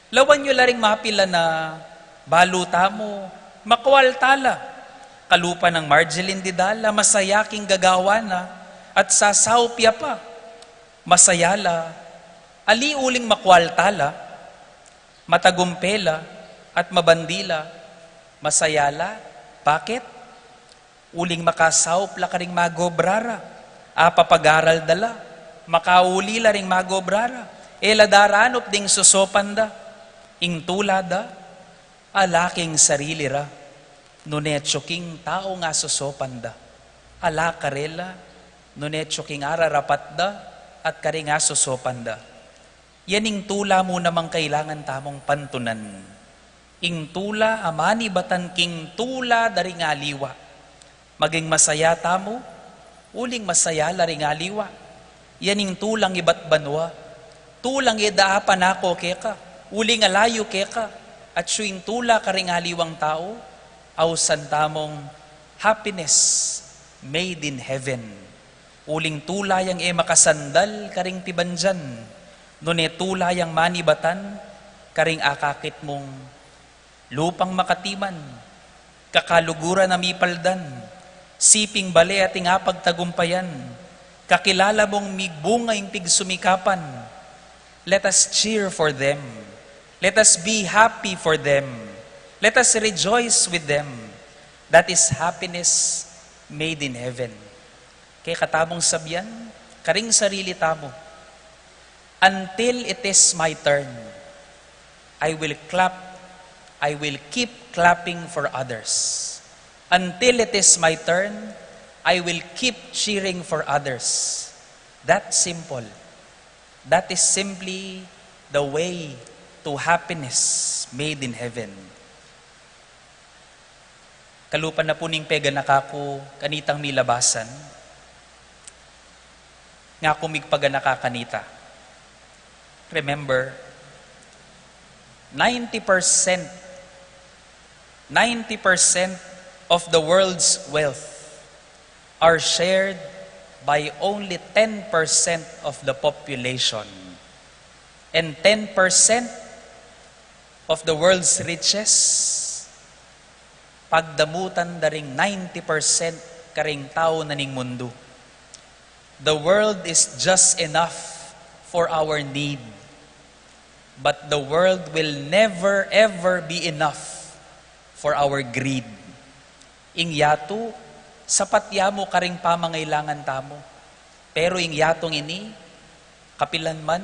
Lawan yu la ring mapilan a balu tamu, makwalta la. Kalupa nang Marjeline Didal a masaya king gagawa na, at sasaup ya pa, masaya la. Ali uling makwalta la, matagumpe la, at mabandi la, masaya la. Bakit? Uling makasaup la karing magobra ra, apapag-aral da la, makauli la ring magobra ra, e la daranup ding sosopan da. Ing tula da, ala king sarili ra, nune atsu king taung asosopan da. Ala karela, nune atsu king ararapat da, at karing asosopan da. Yan ing tula mu namang kailangan tamung pantunan. Ing tula a manibatan king tula da ring aliwa. Maging masaya tamu, uling masaya la ring aliwa. Yan ing tulang ibat banua. Tulang e da apanako keka, uling ala yu keka, atsu ing tula karing aliwang tau. Ausan tamung happiness made in heaven. Uling tula yang e makasandal karing pibandian, nune tula yang manibatan karing akakit mung lupang makatiman, kakaluguran a mipaldan, siping bale ating apagtagumpayan, kakilala mung migbunga ing pigsumikapan. Let us cheer for them. Let us be happy for them. Let us rejoice with them. That is happiness Made in heaven. Kekatamung sabian karing sarili tamu, "Until it is my turn, I will clap, I will keep clapping for others. Until it is my turn, I will keep cheering for others." That simple. That is simply the way to happiness made in heaven. Kalupa na pu ning peganaka ku kanitang milabasan, ngaku migpaganaka kanita. Remember, ninety percent, ninety percent of the world's wealth are shared by only ten percent of the population. And ten percent of the world's riches, pagdamutan da ring ninety percent karing tau na ning mundu. The world is just enough for our need, but the world will never ever be enough for our greed. Ing yatu, sapat ya mu karing pamangailangan tamu. Pero ing yatung ini, kapilan man,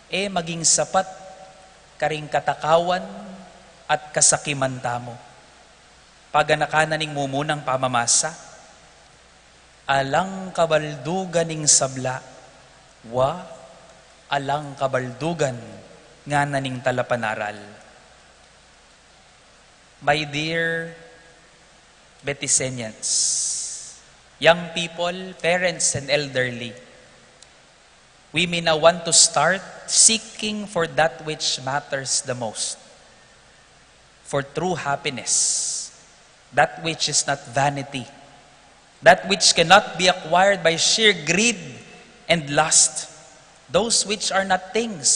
e maging sapat karing katakawan at kasakiman tamu. Paganaka na ning mumunang pamamasa, alang kabaldugan ning sabla, wa, alang kabaldugan ngana ning talapanaral. My dear Betisenians, young people, parents, and elderly, we may now want to start seeking for that which matters the most. For true happiness, that which is not vanity, that which cannot be acquired by sheer greed and lust, those which are not things.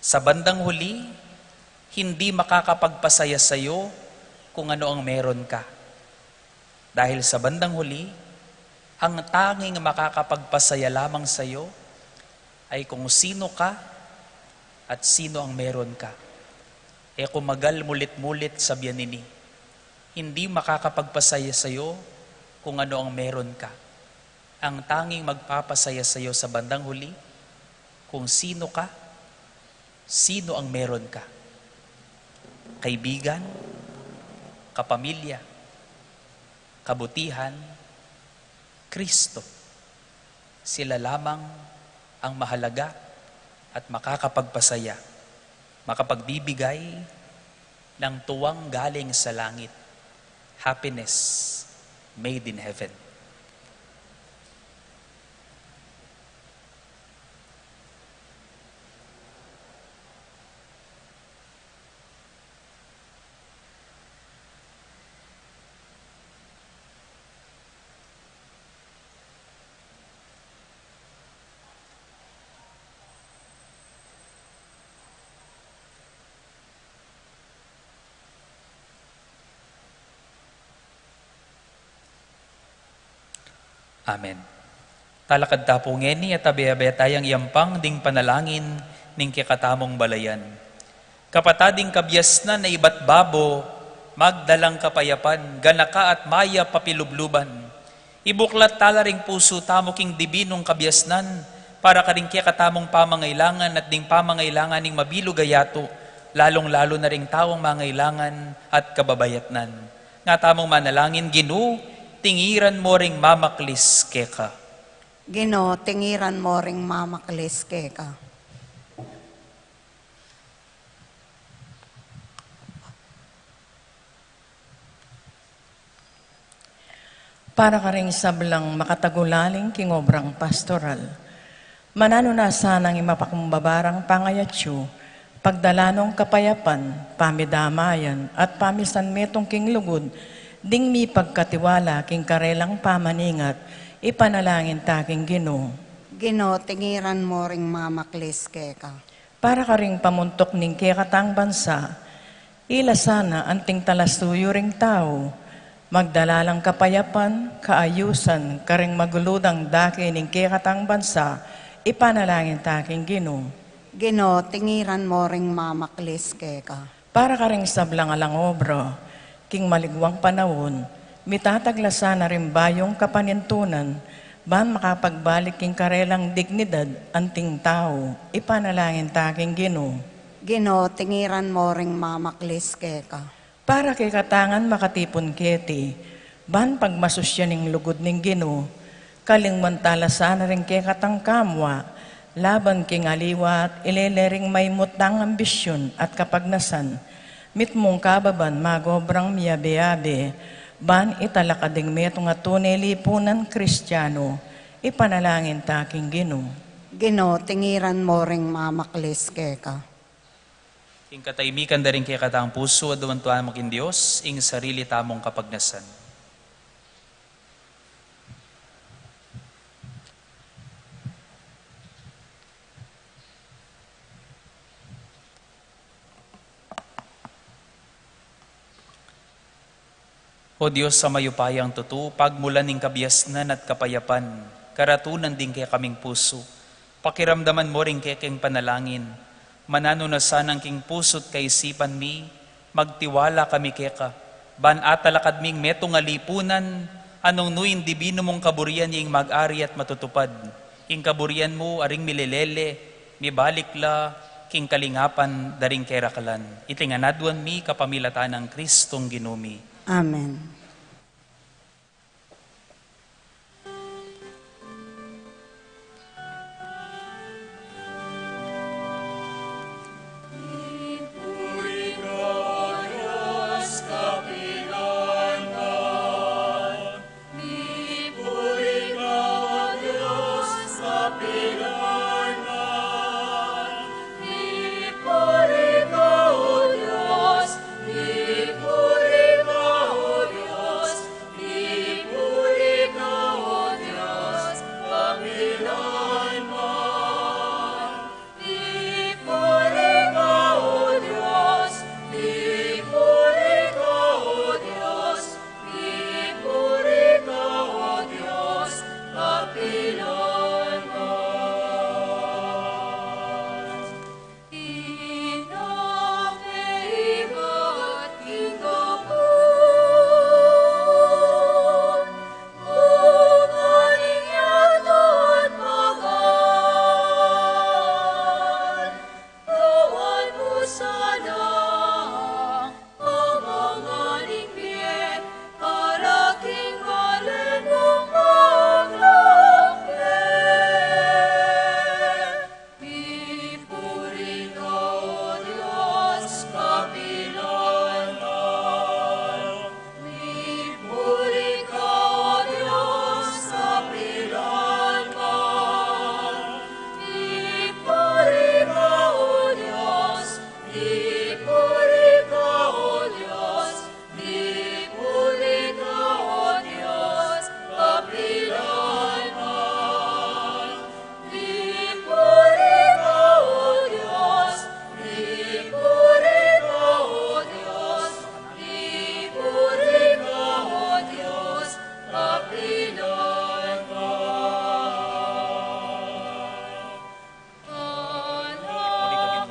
Sa bandang huli, hindi makakapagpasaya sayo kung ano ang meron ka. Dahil sa bandang huli, ang tanging makakapagpasaya lamang sayo ay kung sino ka at sino ang meron ka. E ku magal mulit-mulit sabian ini, hindi makakapagpasaya sayo kung ano ang meron ka. Ang tanging magpapasaya sayo sa bandang huli, kung sino ka, sino ang meron ka. Kaibigan, kapamilya, kabutihan, Kristo. Sila lamang ang mahalaga at makakapagpasaya, makapagbibigay ng tuwang galing sa langit, happiness made in heaven. Amen. Talakad ta pu ngeni at abe-abe tayang iyampang ding panalangin ning kekatamung balayan. Kapatad, ing kabiasnan a ibat babo, magdalang kapayapan, ganaka at mayap a pilubluban. Ibuklat tala ring pusu tamu king dibinung kabiasnan, para karing kekatamung pamangailangan at ding pamangailangan ning mabilug a yatu, lalung-lalu na ring taung mangailangan at kababayatnan. Nga tamung manalangin, Ginu, tingiran mo ring mamaklis keka. Ginu, tingiran mo ring mamaklis keka. Para karing sablang makatagulaling king obrang pastoral. Mananu na sanang imapakumbaba rang pangayatsu, pagdala nong kapayapan, pamidamayan, at pamisanmetung king lugud, ding mipagkatiwala king karelang pamaningat, ipanalangin ta king Ginu. Ginu, tingiran mo ring mamaklis keka. Para karing pamuntuk ning kekatang bansa, ila sana anting talasuyu ring tau, magdala lang kapayapan, kaayusan, karing maguludang dake ning kekatang bansa, ipanalangin ta king Ginu. Ginu, tingiran mo ring mamaklis keka. Para karing sablang alang obra king maligwang panaun, Mitatag la sana ring bayung kapanintunan, ban makapagbalik king karelang dignidad anting tau. Ipanalangin ta king Ginu. Ginu, tingiran mo ring mamaklis keka. Para kekatang makatipun keti, ban pagmasusyan ing lugud ning Ginu, kalingwan ta la sana ring kekatang kamua, laban king aliwa at ilele ring maimut dang ambisyun at kapagnasan, mitmung kababan magobrang miyabe-abe, ban italakad ing metung a tune lipunan Kristiano. Ipanalangin ta king Ginu. Ginu, tingiran mo ring mamaklis keka. Ing kataimikan da ring kekatang pusu, aduan ta mu king Dios ing sarili tamung kapagnasan. O Dios a mayupayang tutu, pagmulan ning kabiasnan at kapayapan, karatunan ding kekaming pusu. Pakiramdaman mo ring kekeng panalangin, mananu na sanang king pusu't kaisipan mi, magtiwala kami keka, ban atalakad ming metung a lipunan, a nung nu ing dibinu mung kaburian ing mag-ari at matutupad, ing kaburian mu a ring milelele, mibalik la king kalingapan da ring keraklan. Iti ngan aduan mi kapamilatan nang Kristong Ginu mi. Amen. Ipuri kami ng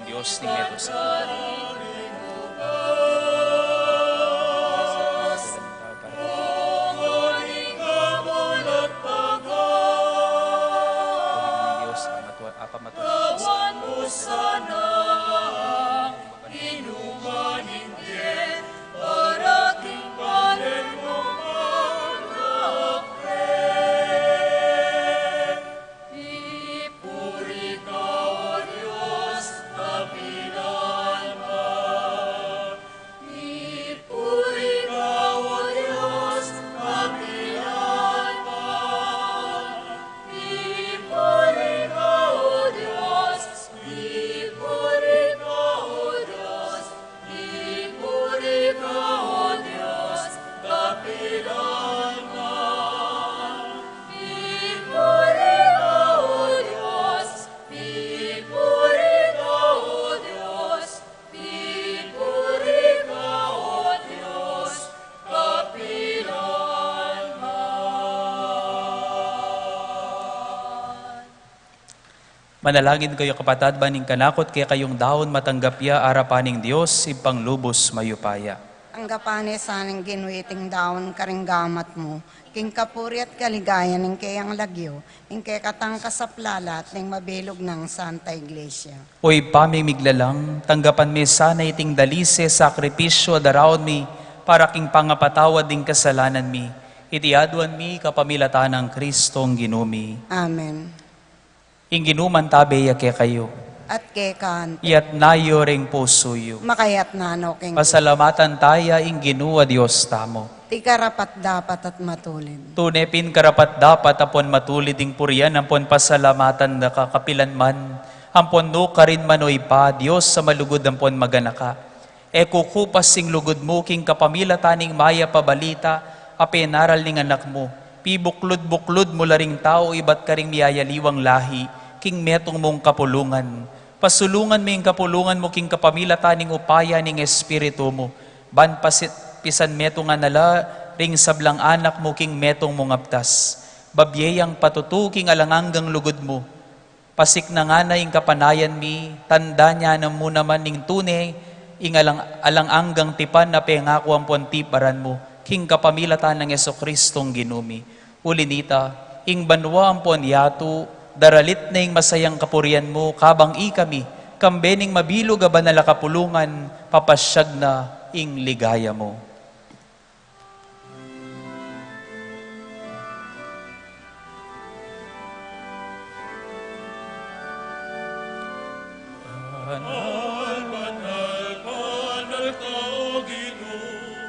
Diyos ning meto sa Diyos, ang matua-, apamatua. Manalangin kayu, kapatad, ban ing kanakung kekayung daun matanggap ya arapan ning Dios, Ibpang lubus mayupaya. Tanggapan ne sa ning Ginu iting daun karing gamat mu, king kapurian at kaligayan ning keyang lagyu, ing kekatang kasaplalan at ning mabilug nang Santa Iglesia. O Ibpa ming miglalang, tanggapan me sana iting dalise sakripisyu a daraun mi para king pangapatawad ding kasalanan mi. Iti aduan mi kapamilatan nang Kristong Ginu mi. Amen. Ing Ginu mantabe ya kekayu. At keka anti. Iyatas yu ring pusu yu. Makayatas no king. Pasalamatan taya ing Ginu a Dios tamu. Iti karapat-dapat at matulid. Tune pin karapat-dapat ampon matulid ing purian ampon pasalamatan da ka kapilan man, ampon nukarin man, o Ibpa, Dios a malugud ampon maganaka. E kukupas ing lugud mu king kapamilatan ning mayap a balita a penaral ning Anak mu. Pibuklud-buklud mu la ring tau ibat karing miyayaliwang lahi king metung mung kapulungan. Pasulungan me ing kapulungan mu king kapamilatan ning upaya ning Espiritu mu, ban pasit-, pisanmetungan na la ring sablang anak mu king metung mung aptas. Babie yang patutu king alang anggang lugud mu. Pasiknangan na ing kapanayan mi, tandanan mu naman ning tune ing alang, alang anggang tipan a pengaku ampon tiparan mu, king kapamilatan nang Jesucristong Ginu mi. Uli nita, ing banua ampon yatu, daralit na ing masayang kapurian mu, kabang ikami, kambe ning mabilug a banal a kapulungan, papasyag na ing ligaya mu. Banal, banal, banal ka, O Ginu,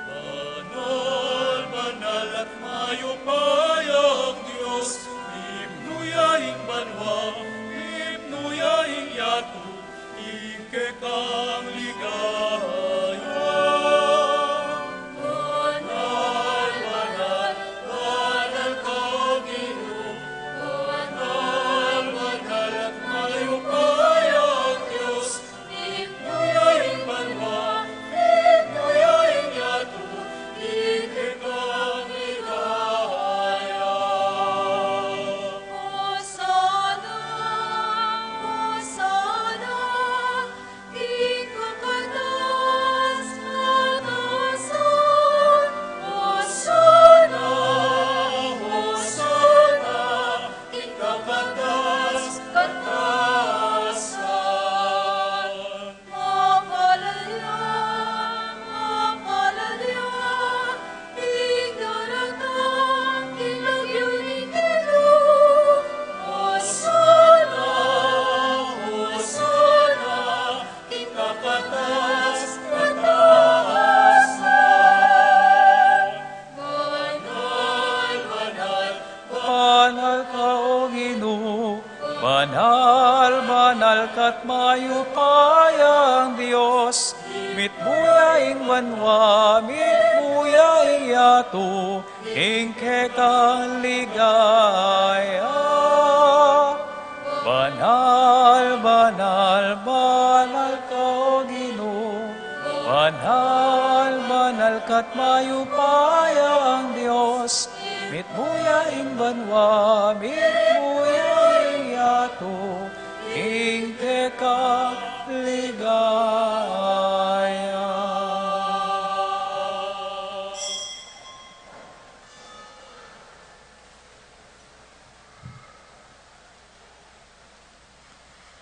banal, banal at mayupayang Dios, himnu ya ing banua, himnu ya ing yatu, ing kekang ligaya. Banal, banal, banal ka, O Ginu, banal, banal at mayupayang Dios, himnu ya ing banua, himnu ya ing yatu, ing kekang ligaya. Hosana, Hosana, king kakatas-katasan. Hosana, Hosana, king kakatas-katasan. Mapalad ya, mapalad ya, ing daratang king lagyu ning Ginu. Hosana, Hosana, king kakatas-katasan. Banal, banal, banal ka, O Ginu, banal, banal ka't mayupayang Dios, mitmu ya ing banua, mitmu ya ing yatu, ing kekang ligaya. Banal, banal, banal ka, O Ginu, banal, banal ka't mayupayang Dios, mitmu ya ing banua, mitmu ya ing yatu, ing kekang ligaya.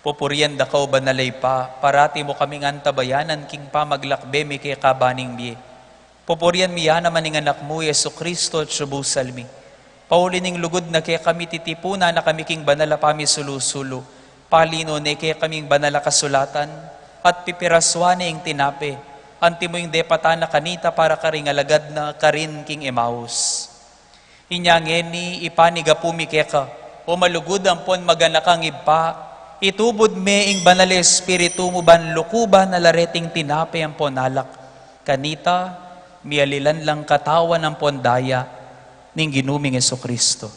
Pupurian da ka, O Banal a Ibpa, parati mu kaming antabayanan king pamaglakbe mi keka ban ing bie. Pupurian mi ya naman ing Anak mu, Jesucristo, at subusal mi. Pauli ning lugud na kekami, titipunan na kami king banal a pamisulu-sulu. Palinuan ne kekaming banal a kasulatan, at pipirasuan ne ing tinape, antimo ing depatan na kanita para karing alagad na karin king Emmaus. Inya ngeni, ipanigapu mi keka, O malugud ampon maganakang Ibpa, itubud me ing Banal a Espiritu mu ban lukuban na la reting tinape ampon alak. Kanita, mialilan lang katawan ampon daya ning Ginu ming Jesucristo.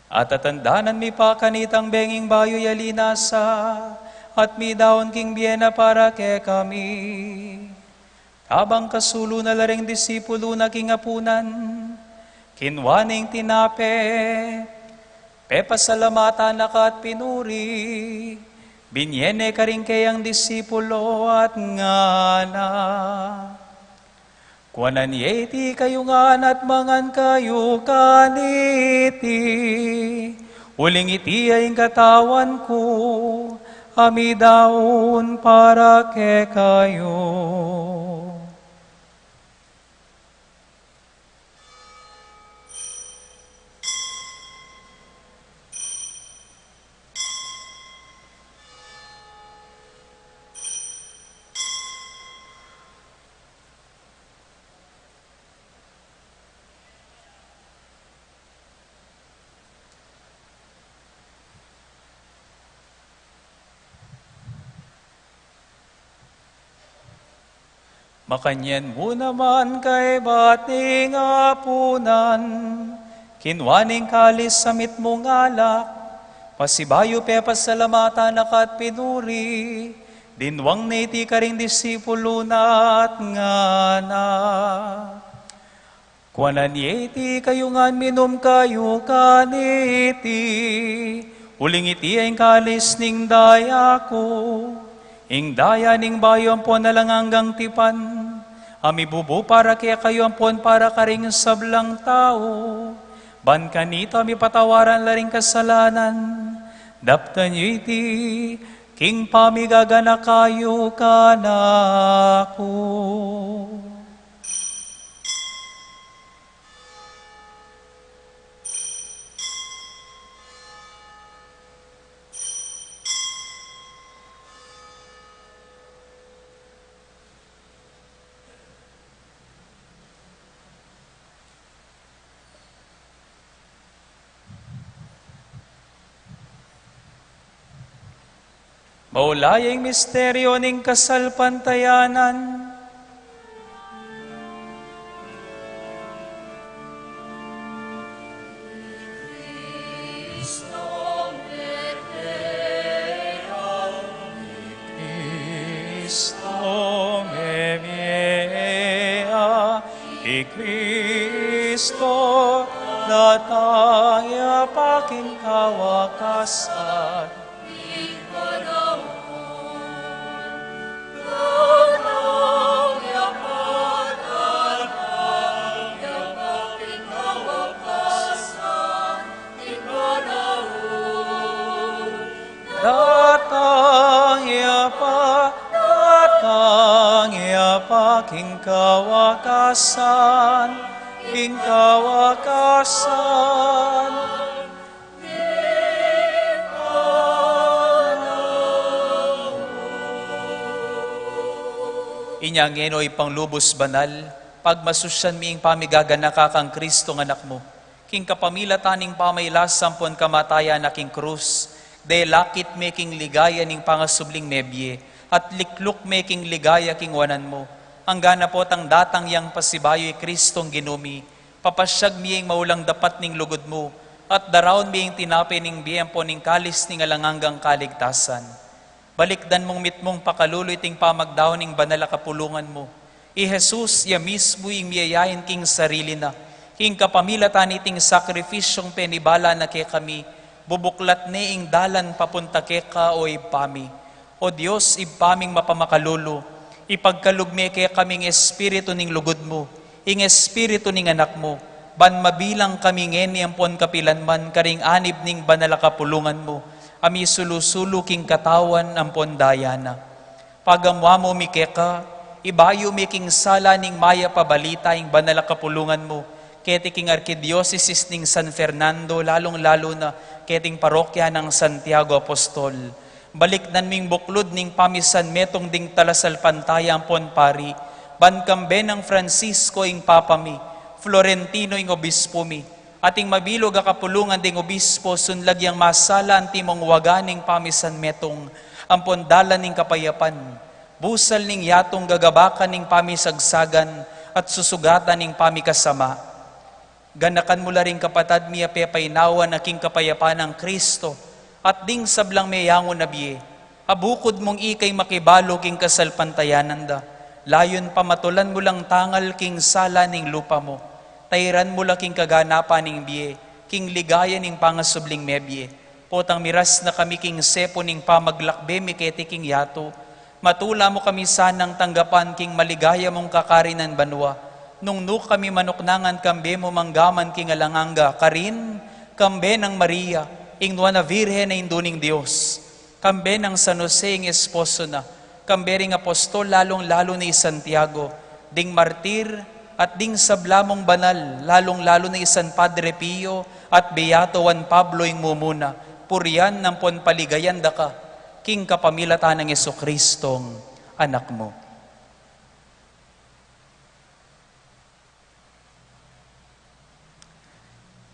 At tatandanan mi pa kanitang benging bayu ya linasa, at midaun king bie na para kekami. Kabang kasulu na la ring disipulu na king apunan, kinua ne ing tinape, pepasalamatan na ka at pinuri, Binye ne karing keyang disipulo at ngana: Kuanan ye iti kayu ngan at mangan kayu kaniti, uling iti ya ing katawan ku, a midaun para kekayu. Makanyan mu naman kaibat ning apunan, kinua ne ing kalis a mitmung alak, pasibayu pepasalamatan na ka at pinuri, dinwang ne iti karing disipulo na at ngana: Kuanan ye iti kayu ngan minum kayu kaniti, uling iti ya ing kalis ning daya ku, ing daya ning bayu ampon alang anggang tipan, a mibubu para kekayu ampon para karing sablang tau, ban kanita mipatawaran la ring kasalanan. Daptan yu iti king pamigaganaka yu kanaku. Maula ya ing misteryo ning kasalpantayanan. Kristo mebie ya, i Kristo datang ya pa king kawakasan. Datang ya pa, datang ya pa king kawakasan, king kawakasan. Inya ngeni, o Ibpang lubus banal, pagmasusyan mi ing pamigaganaka kang Kristong Anak mu, king kapamilatan ning pamailasa ampon kamatayan na king krus, delakit me king ligaya ning pangasubling mebie, at likluk me king ligaya king wanan mu, anggang na potang datang yang pasibayu i Kristong Ginu mi, papasyag mi ing maulang dapat ning lugud mu, at daraun mi ing tinape ning bie ampon ing kalis ning alang anggang kaligtasan. Balikdan mung mitmung pakalulu iting pamagdaun ning banal a kapulungan mu. I Jesus ya mismu ing miyayain king sarili na, king kapamilatan niting sakripisyung penibala na kekami, bubuklat ne ing dalan papunta keka, o Ibpa mi. O Dios, Ibpa ming mapamakalulu, ipagkalub me kekami ing Espiritu ning lugud mu, ing Espiritu ning Anak mu, ban mabilang kami ngeni ampon kapilan man karing anib ning banal a kapulungan mu, a misulu-sulu king katawan ampon daya na. Pagamuamu mi keka, ibayu mi king sala ning mayap a balita ing banal a kapulungan mu, keti king Arkidiosesis ning San Fernando, lalung-lalu na keting parokya nang Santiago Apostol. Balikdan ming buklud ning pamisanmetung ding talasalpantaya ampon pari, ban kambe nang Francisco ing Papa mi, Florentino ing Obispo mi, at ing mabilug a kapulungan ding obispo, sunlag yang masala antimong waga ning pamisanmetung ampon dalan ning kapayapan, busal ning yatung gagabakan ning pamisagsagan at susugatan ning pamikasama. Ganakan mu la ring kapatad mi a pepainawa na king kapayapan nang Kristo, at ding sablang meyangu na bie, a bukud mung ika'y makibalu king kasalpantayanan da, layun pamatulan mu lang tangal king sala ning lupa mu, tairan mu la king kaganapan ning bie, king ligaya ning pangasubling mebie, Potang miras na kami king sepu ning pamaglakbe mi keti king yatu, matula mu kami sanang tanggapan king maligaya mung kakarinan banua, nung nu kami manuknangan kambe mu manggaman king alang angga, karin, kambe nang Maria, ing nuan a Virgen a Indu ning Dios, kambe nang San Jose ing esposo na, kambe ring apostol, lalung-lalu na i Santiago, ding martir, at ding sabla mung banal, lalung-lalu na i San Padre Pio, at Beato Juan Pablo ing mumuna, purian ampon paligayan da ka, king kapamilatan nang Jesucristong Anak mu.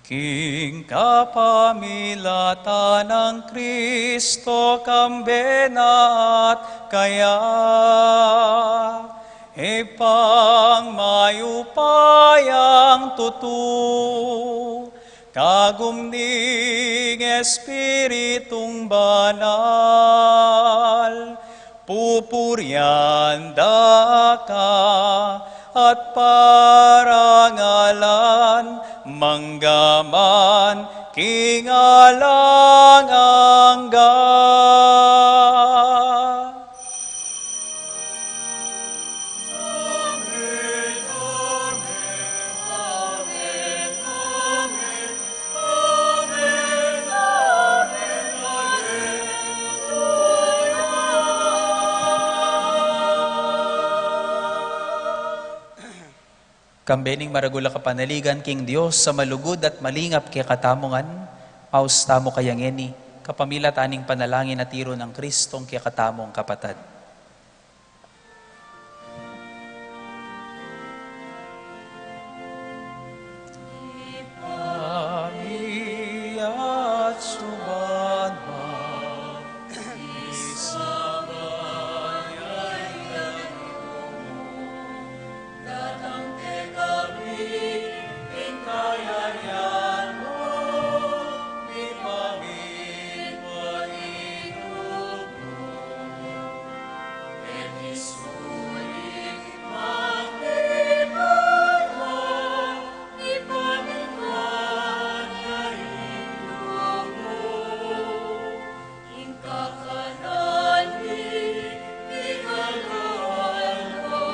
King kapamilatan nang Kristo, kambe na at kaya, Ibpang mayupayang tutu, kagum ning Espiritung Banal, pupurian da ka at parangalan manggaman king alang angga. Kambe ning maragul a kapanaligan king Dios a malugud at malingap kekatamu ngan, maus tamu kaya ngeni, kapamilatan ning panalangin a tiru nang Kristong kekatamung kapatad. Ipamiat suman ma, isabay ay Datang kekami ing kayarian mu, mipamintuan ing lub mu, keti sulip man king banua, mipamintuan ya ing lub mu. Ing kakanan mi king aldo-aldo,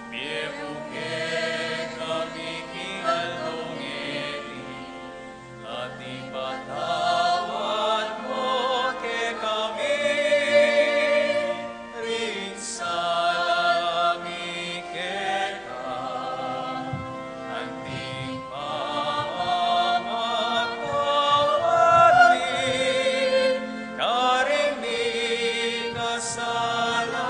ibie mu kekami king aldo ngeni, at ipatawad mu kekami ring sala mi keka, anti ing pamamatawad mi karing mikasala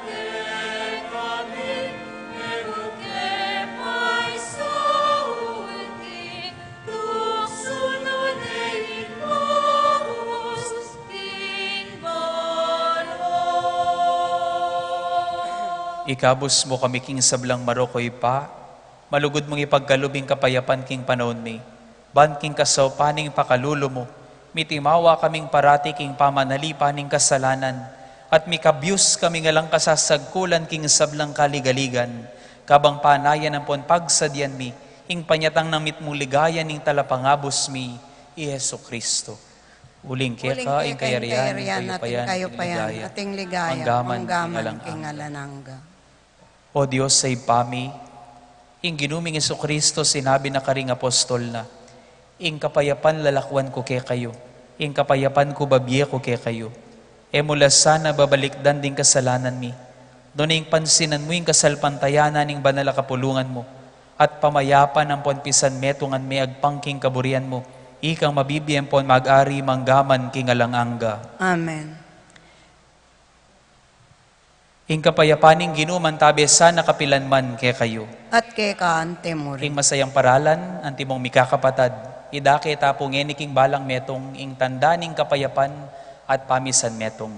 kekami, e mu ke paisaul king tuksu, nune ing maus king banua. Ikabus mu kami king sablang marok, O Ibpa, malugud mung ipagkalub ing kapayapan king panaun mi, ban king kasaupan ning pakalulu mu, mitimawa kaming parati king pamanalipan ning kasalanan, at mikabyus kaming alang kasasagkulan king sablang kaligaligan, kabang panayan ampon pagsadian mi ing panyatang nang mitmung ligaya ning Talapangabus mi, i Jesucristo. Uling keka ing kayarian, ing kayupayan, at ing ligaya, manggaman king alang angga. O Dios a Ibpa mi, ing Ginu ming Jesucristo sinabi na karing apostol na, "Ing kapayapan lalakwan ku kekayu, ing kapayapan ku babie ku kekayu." E mu la sana babalikdan ding kasalanan mi, nune ing pansinan mu ing kasalpantayanan ning banal a kapulungan mu, at pamayapan ampon pisanmetungan me agpang king kaburian mu, ikang mabibie ampon mag-ari manggaman king alang angga. Amen. Ing kapayapan ning Ginu mantabe sana kapilan man kekayu. At keka anti mu rin. Ing masayang paralan antimong mikakapatad, idake ta pu ngeni king balang metung ing tanda ning kapayapan at pamisanmetung.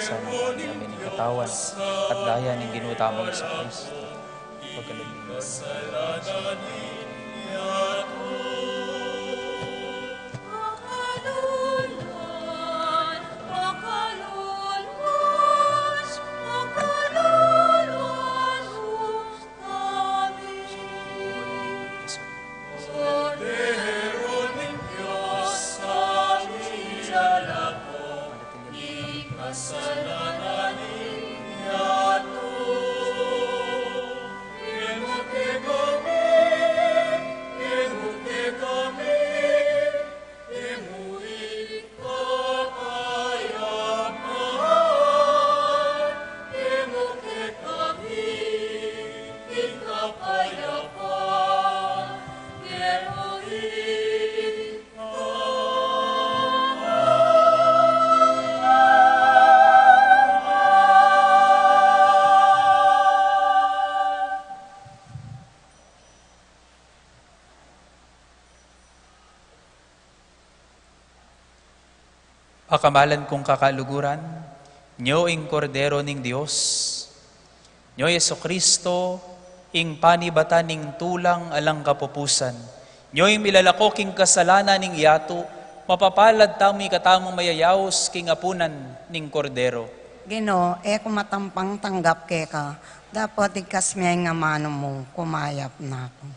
Sana kami ning katawan at daya ning Ginu tamung Jesucristo. Pagkalagyan. Pakamalan kung kakaluguran, nyo ing Kordero ning Dios, nyo Jesucristo, ing panibatan ning tulang alang kapupusan, nyo ing milalako king kasalanan ning yatu, mapapalad tamu ing katamung mayayaus king apunan ning Kordero. Ginu, e ku matampang tanggap keka, dapot igkas me ing amanu mu, kumayap na ku.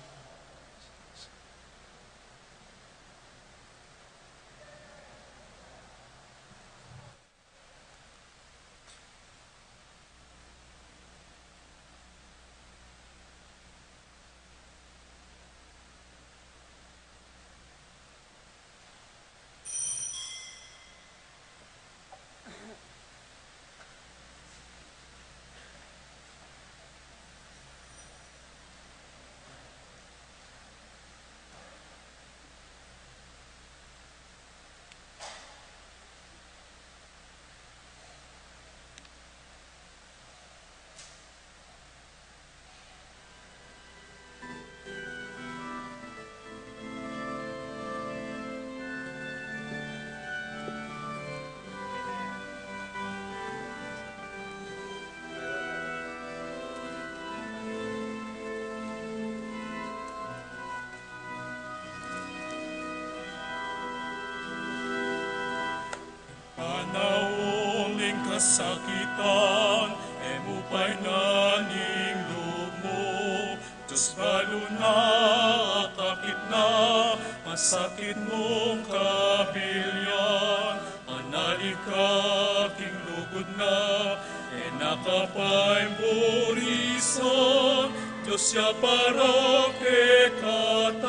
Panaun ning kasakitan, e mu painan ing lub mu. Dios, balu na akakit na masakit mung kabilian, manalik ka king lugud na, e na ka paiburisan. Dios ya para kekatamu,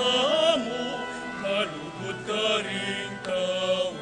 malugud karing tau.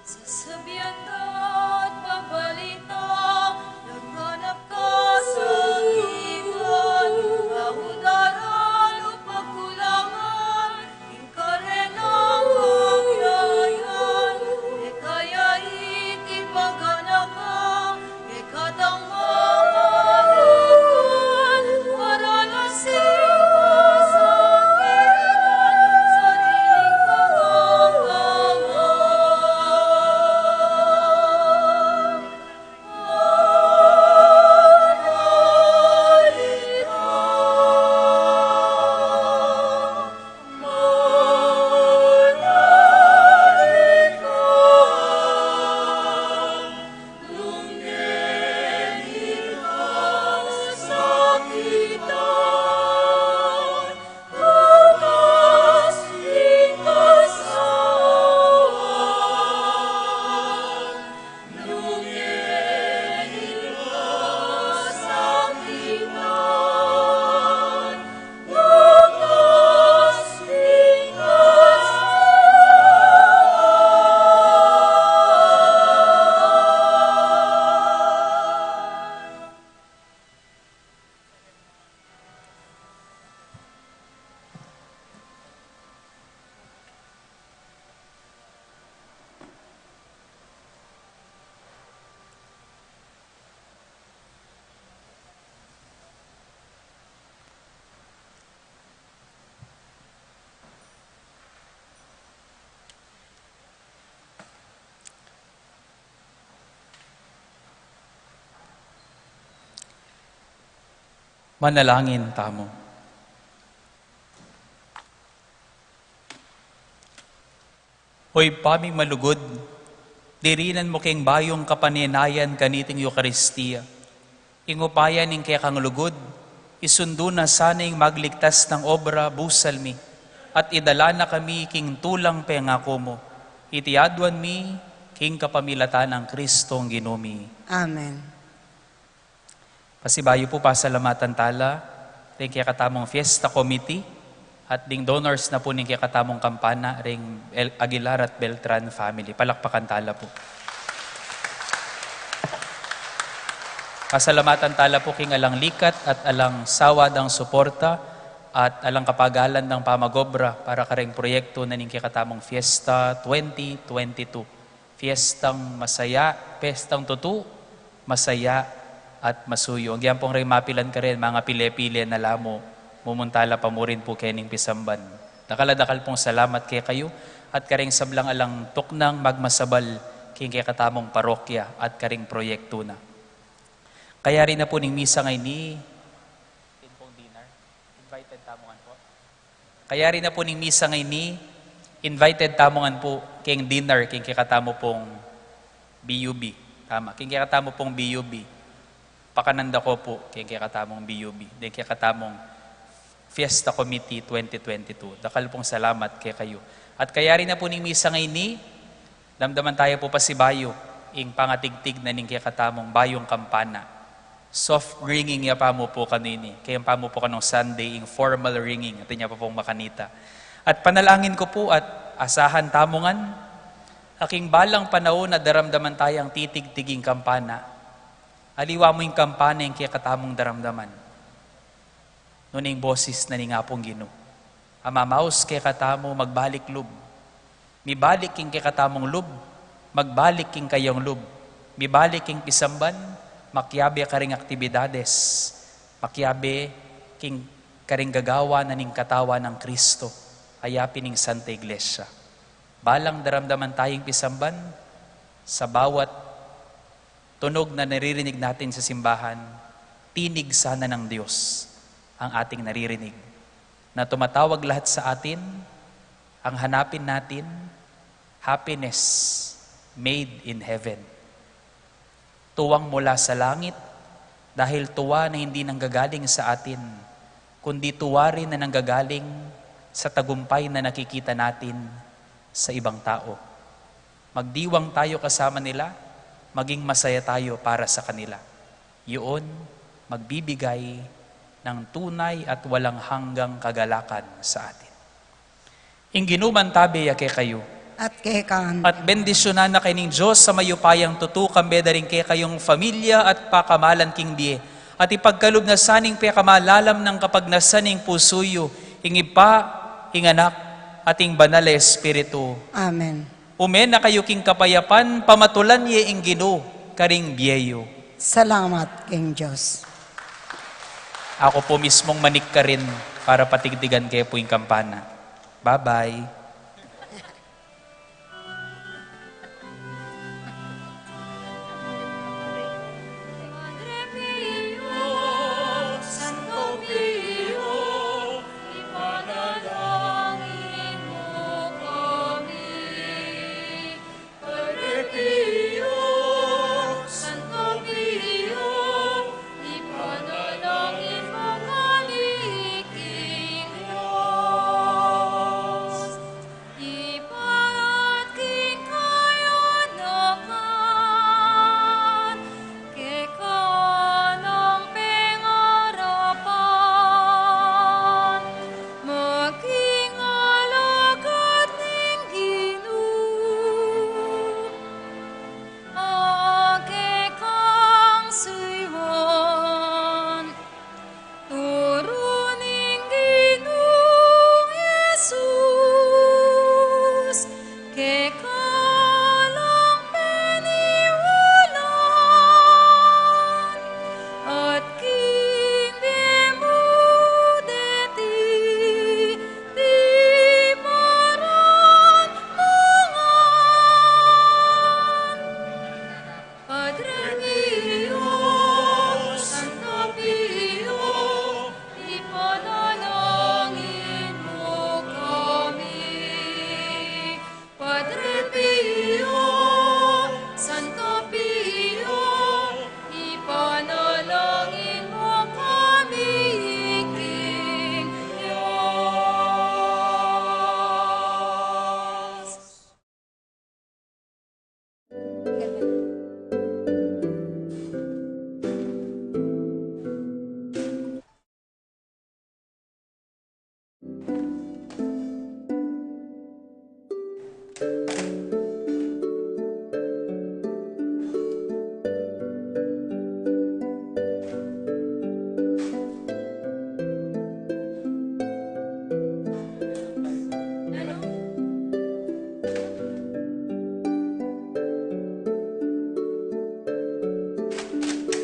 Sasabian ka't babalita, laganap kasakitan, kaudaran o pagkulangan, ing karelang kapiayan, e kaya iti paganaka, e katang mamalukan, para na sing kasakitan, sariling kagangawan. Manalangin tamu. O Ibpa ming malugud, dirinan mu keng bayung kapanenayan kaniting Eukaristia. Ing upaya ning kekang lugud, isundu na sana ing magligtas nang obra busal mi, at idala na kami king tulang pengaku mu. Iti aduan mi king kapamilatan nang Kristong Ginu mi. Amen. Pasibayu pu, pasalamatan tala ring kekatamung Fiesta Committee at ding donors na pu ning kekatamung kampana, ring El-, Aguilar at Beltran family. Palakpakan tala pu. Pasalamatan tala pu king alang likat at alang sawa dang suporta at alang kapagalan dang pamagobra para karing proyektu na ning kekatamung Fiesta twenty twenty-two. Fiestang masaya, fiestang tutu, masaya at masuyu. Agyang pung ring mapilan karin, mangapile-pile na la mu, mumunta la pa murin pu kening pisamban. Dakal a dakal pung salamat kekayu at karing sablang alang tuknang magmasabal king kekatamung parokya at karing proyektu na. Kayari na pu ning misa ngeni, atin pung dinner, invited tamu ngan pu. Kayari na pu ning misa ngeni, invited tamu ngan pu king dinner king kekatamu pung B U B. Tama, king kekatamu pung B U B. Pakanan da ko pu king kekatamung B U B, deng kekatamung Fiesta Committee twenty twenty-two. Dakal pung salamat kekayu. At kayari na pu ning misa ngeni, damdaman taya pu pasibayu ing pangatigtig na ning kekatamung bayung kampana. Soft ringing ya pa mu pu kanini, kaya pa mu pu kanung Sunday, ing formal ringing, atin ya pa pung makanita. At panalangin ku pu at asahan tamu ngan, a king balang panaun a daramdaman tayang titigtig ing kampana, aliwa mu ing kampana ing kekatamung daramdaman. Nune ing bosis na ning Apung Ginu a mamaus kekatamu, magbalik lub. Mibalik king kekatamung lub, magbalik king kayung lub. Mibalik king pisamban, makiabe karing aktibidades, makiabe king karing gagawan na ning katawan nang Kristo, a yapin ning Santa Iglesia. Balang daramdaman tayang pisamban, sa bawat tunog na naririnig natin sa simbahan, tinig sana ng Diyos ang ating naririnig, na tumatawag lahat sa atin, ang hanapin natin, happiness made in heaven. Tuwang mula sa langit, dahil tuwa na hindi nanggagaling sa atin, kundi tuwa rin na nanggagaling sa tagumpay na nakikita natin sa ibang tao. Magdiwang tayo kasama nila, maging masaya tayo para sa kanila. Yun, magbibigay ng tunay at walang hanggang kagalakan sa atin. Ing Ginu mantabe ya kekayu. At keka naman. At bendisyunan na kayu ning Diyos a mayupayang tutu, kambe da ring kekayung pamilya at pakamalan king bie. At ipagkalub na sana ning pekamalalam nang kapagnasan ning pusu yu, ing Ibpa, ing Anak, at ing Banal a Espiritu. Amen. Ume na kayu king kapayapan, pamatulan ye ing Ginu karing bie yu. Salamat king Diyos. Aku pu mismung manik karin para patigtigan ke pu ing kampana. Bye-bye.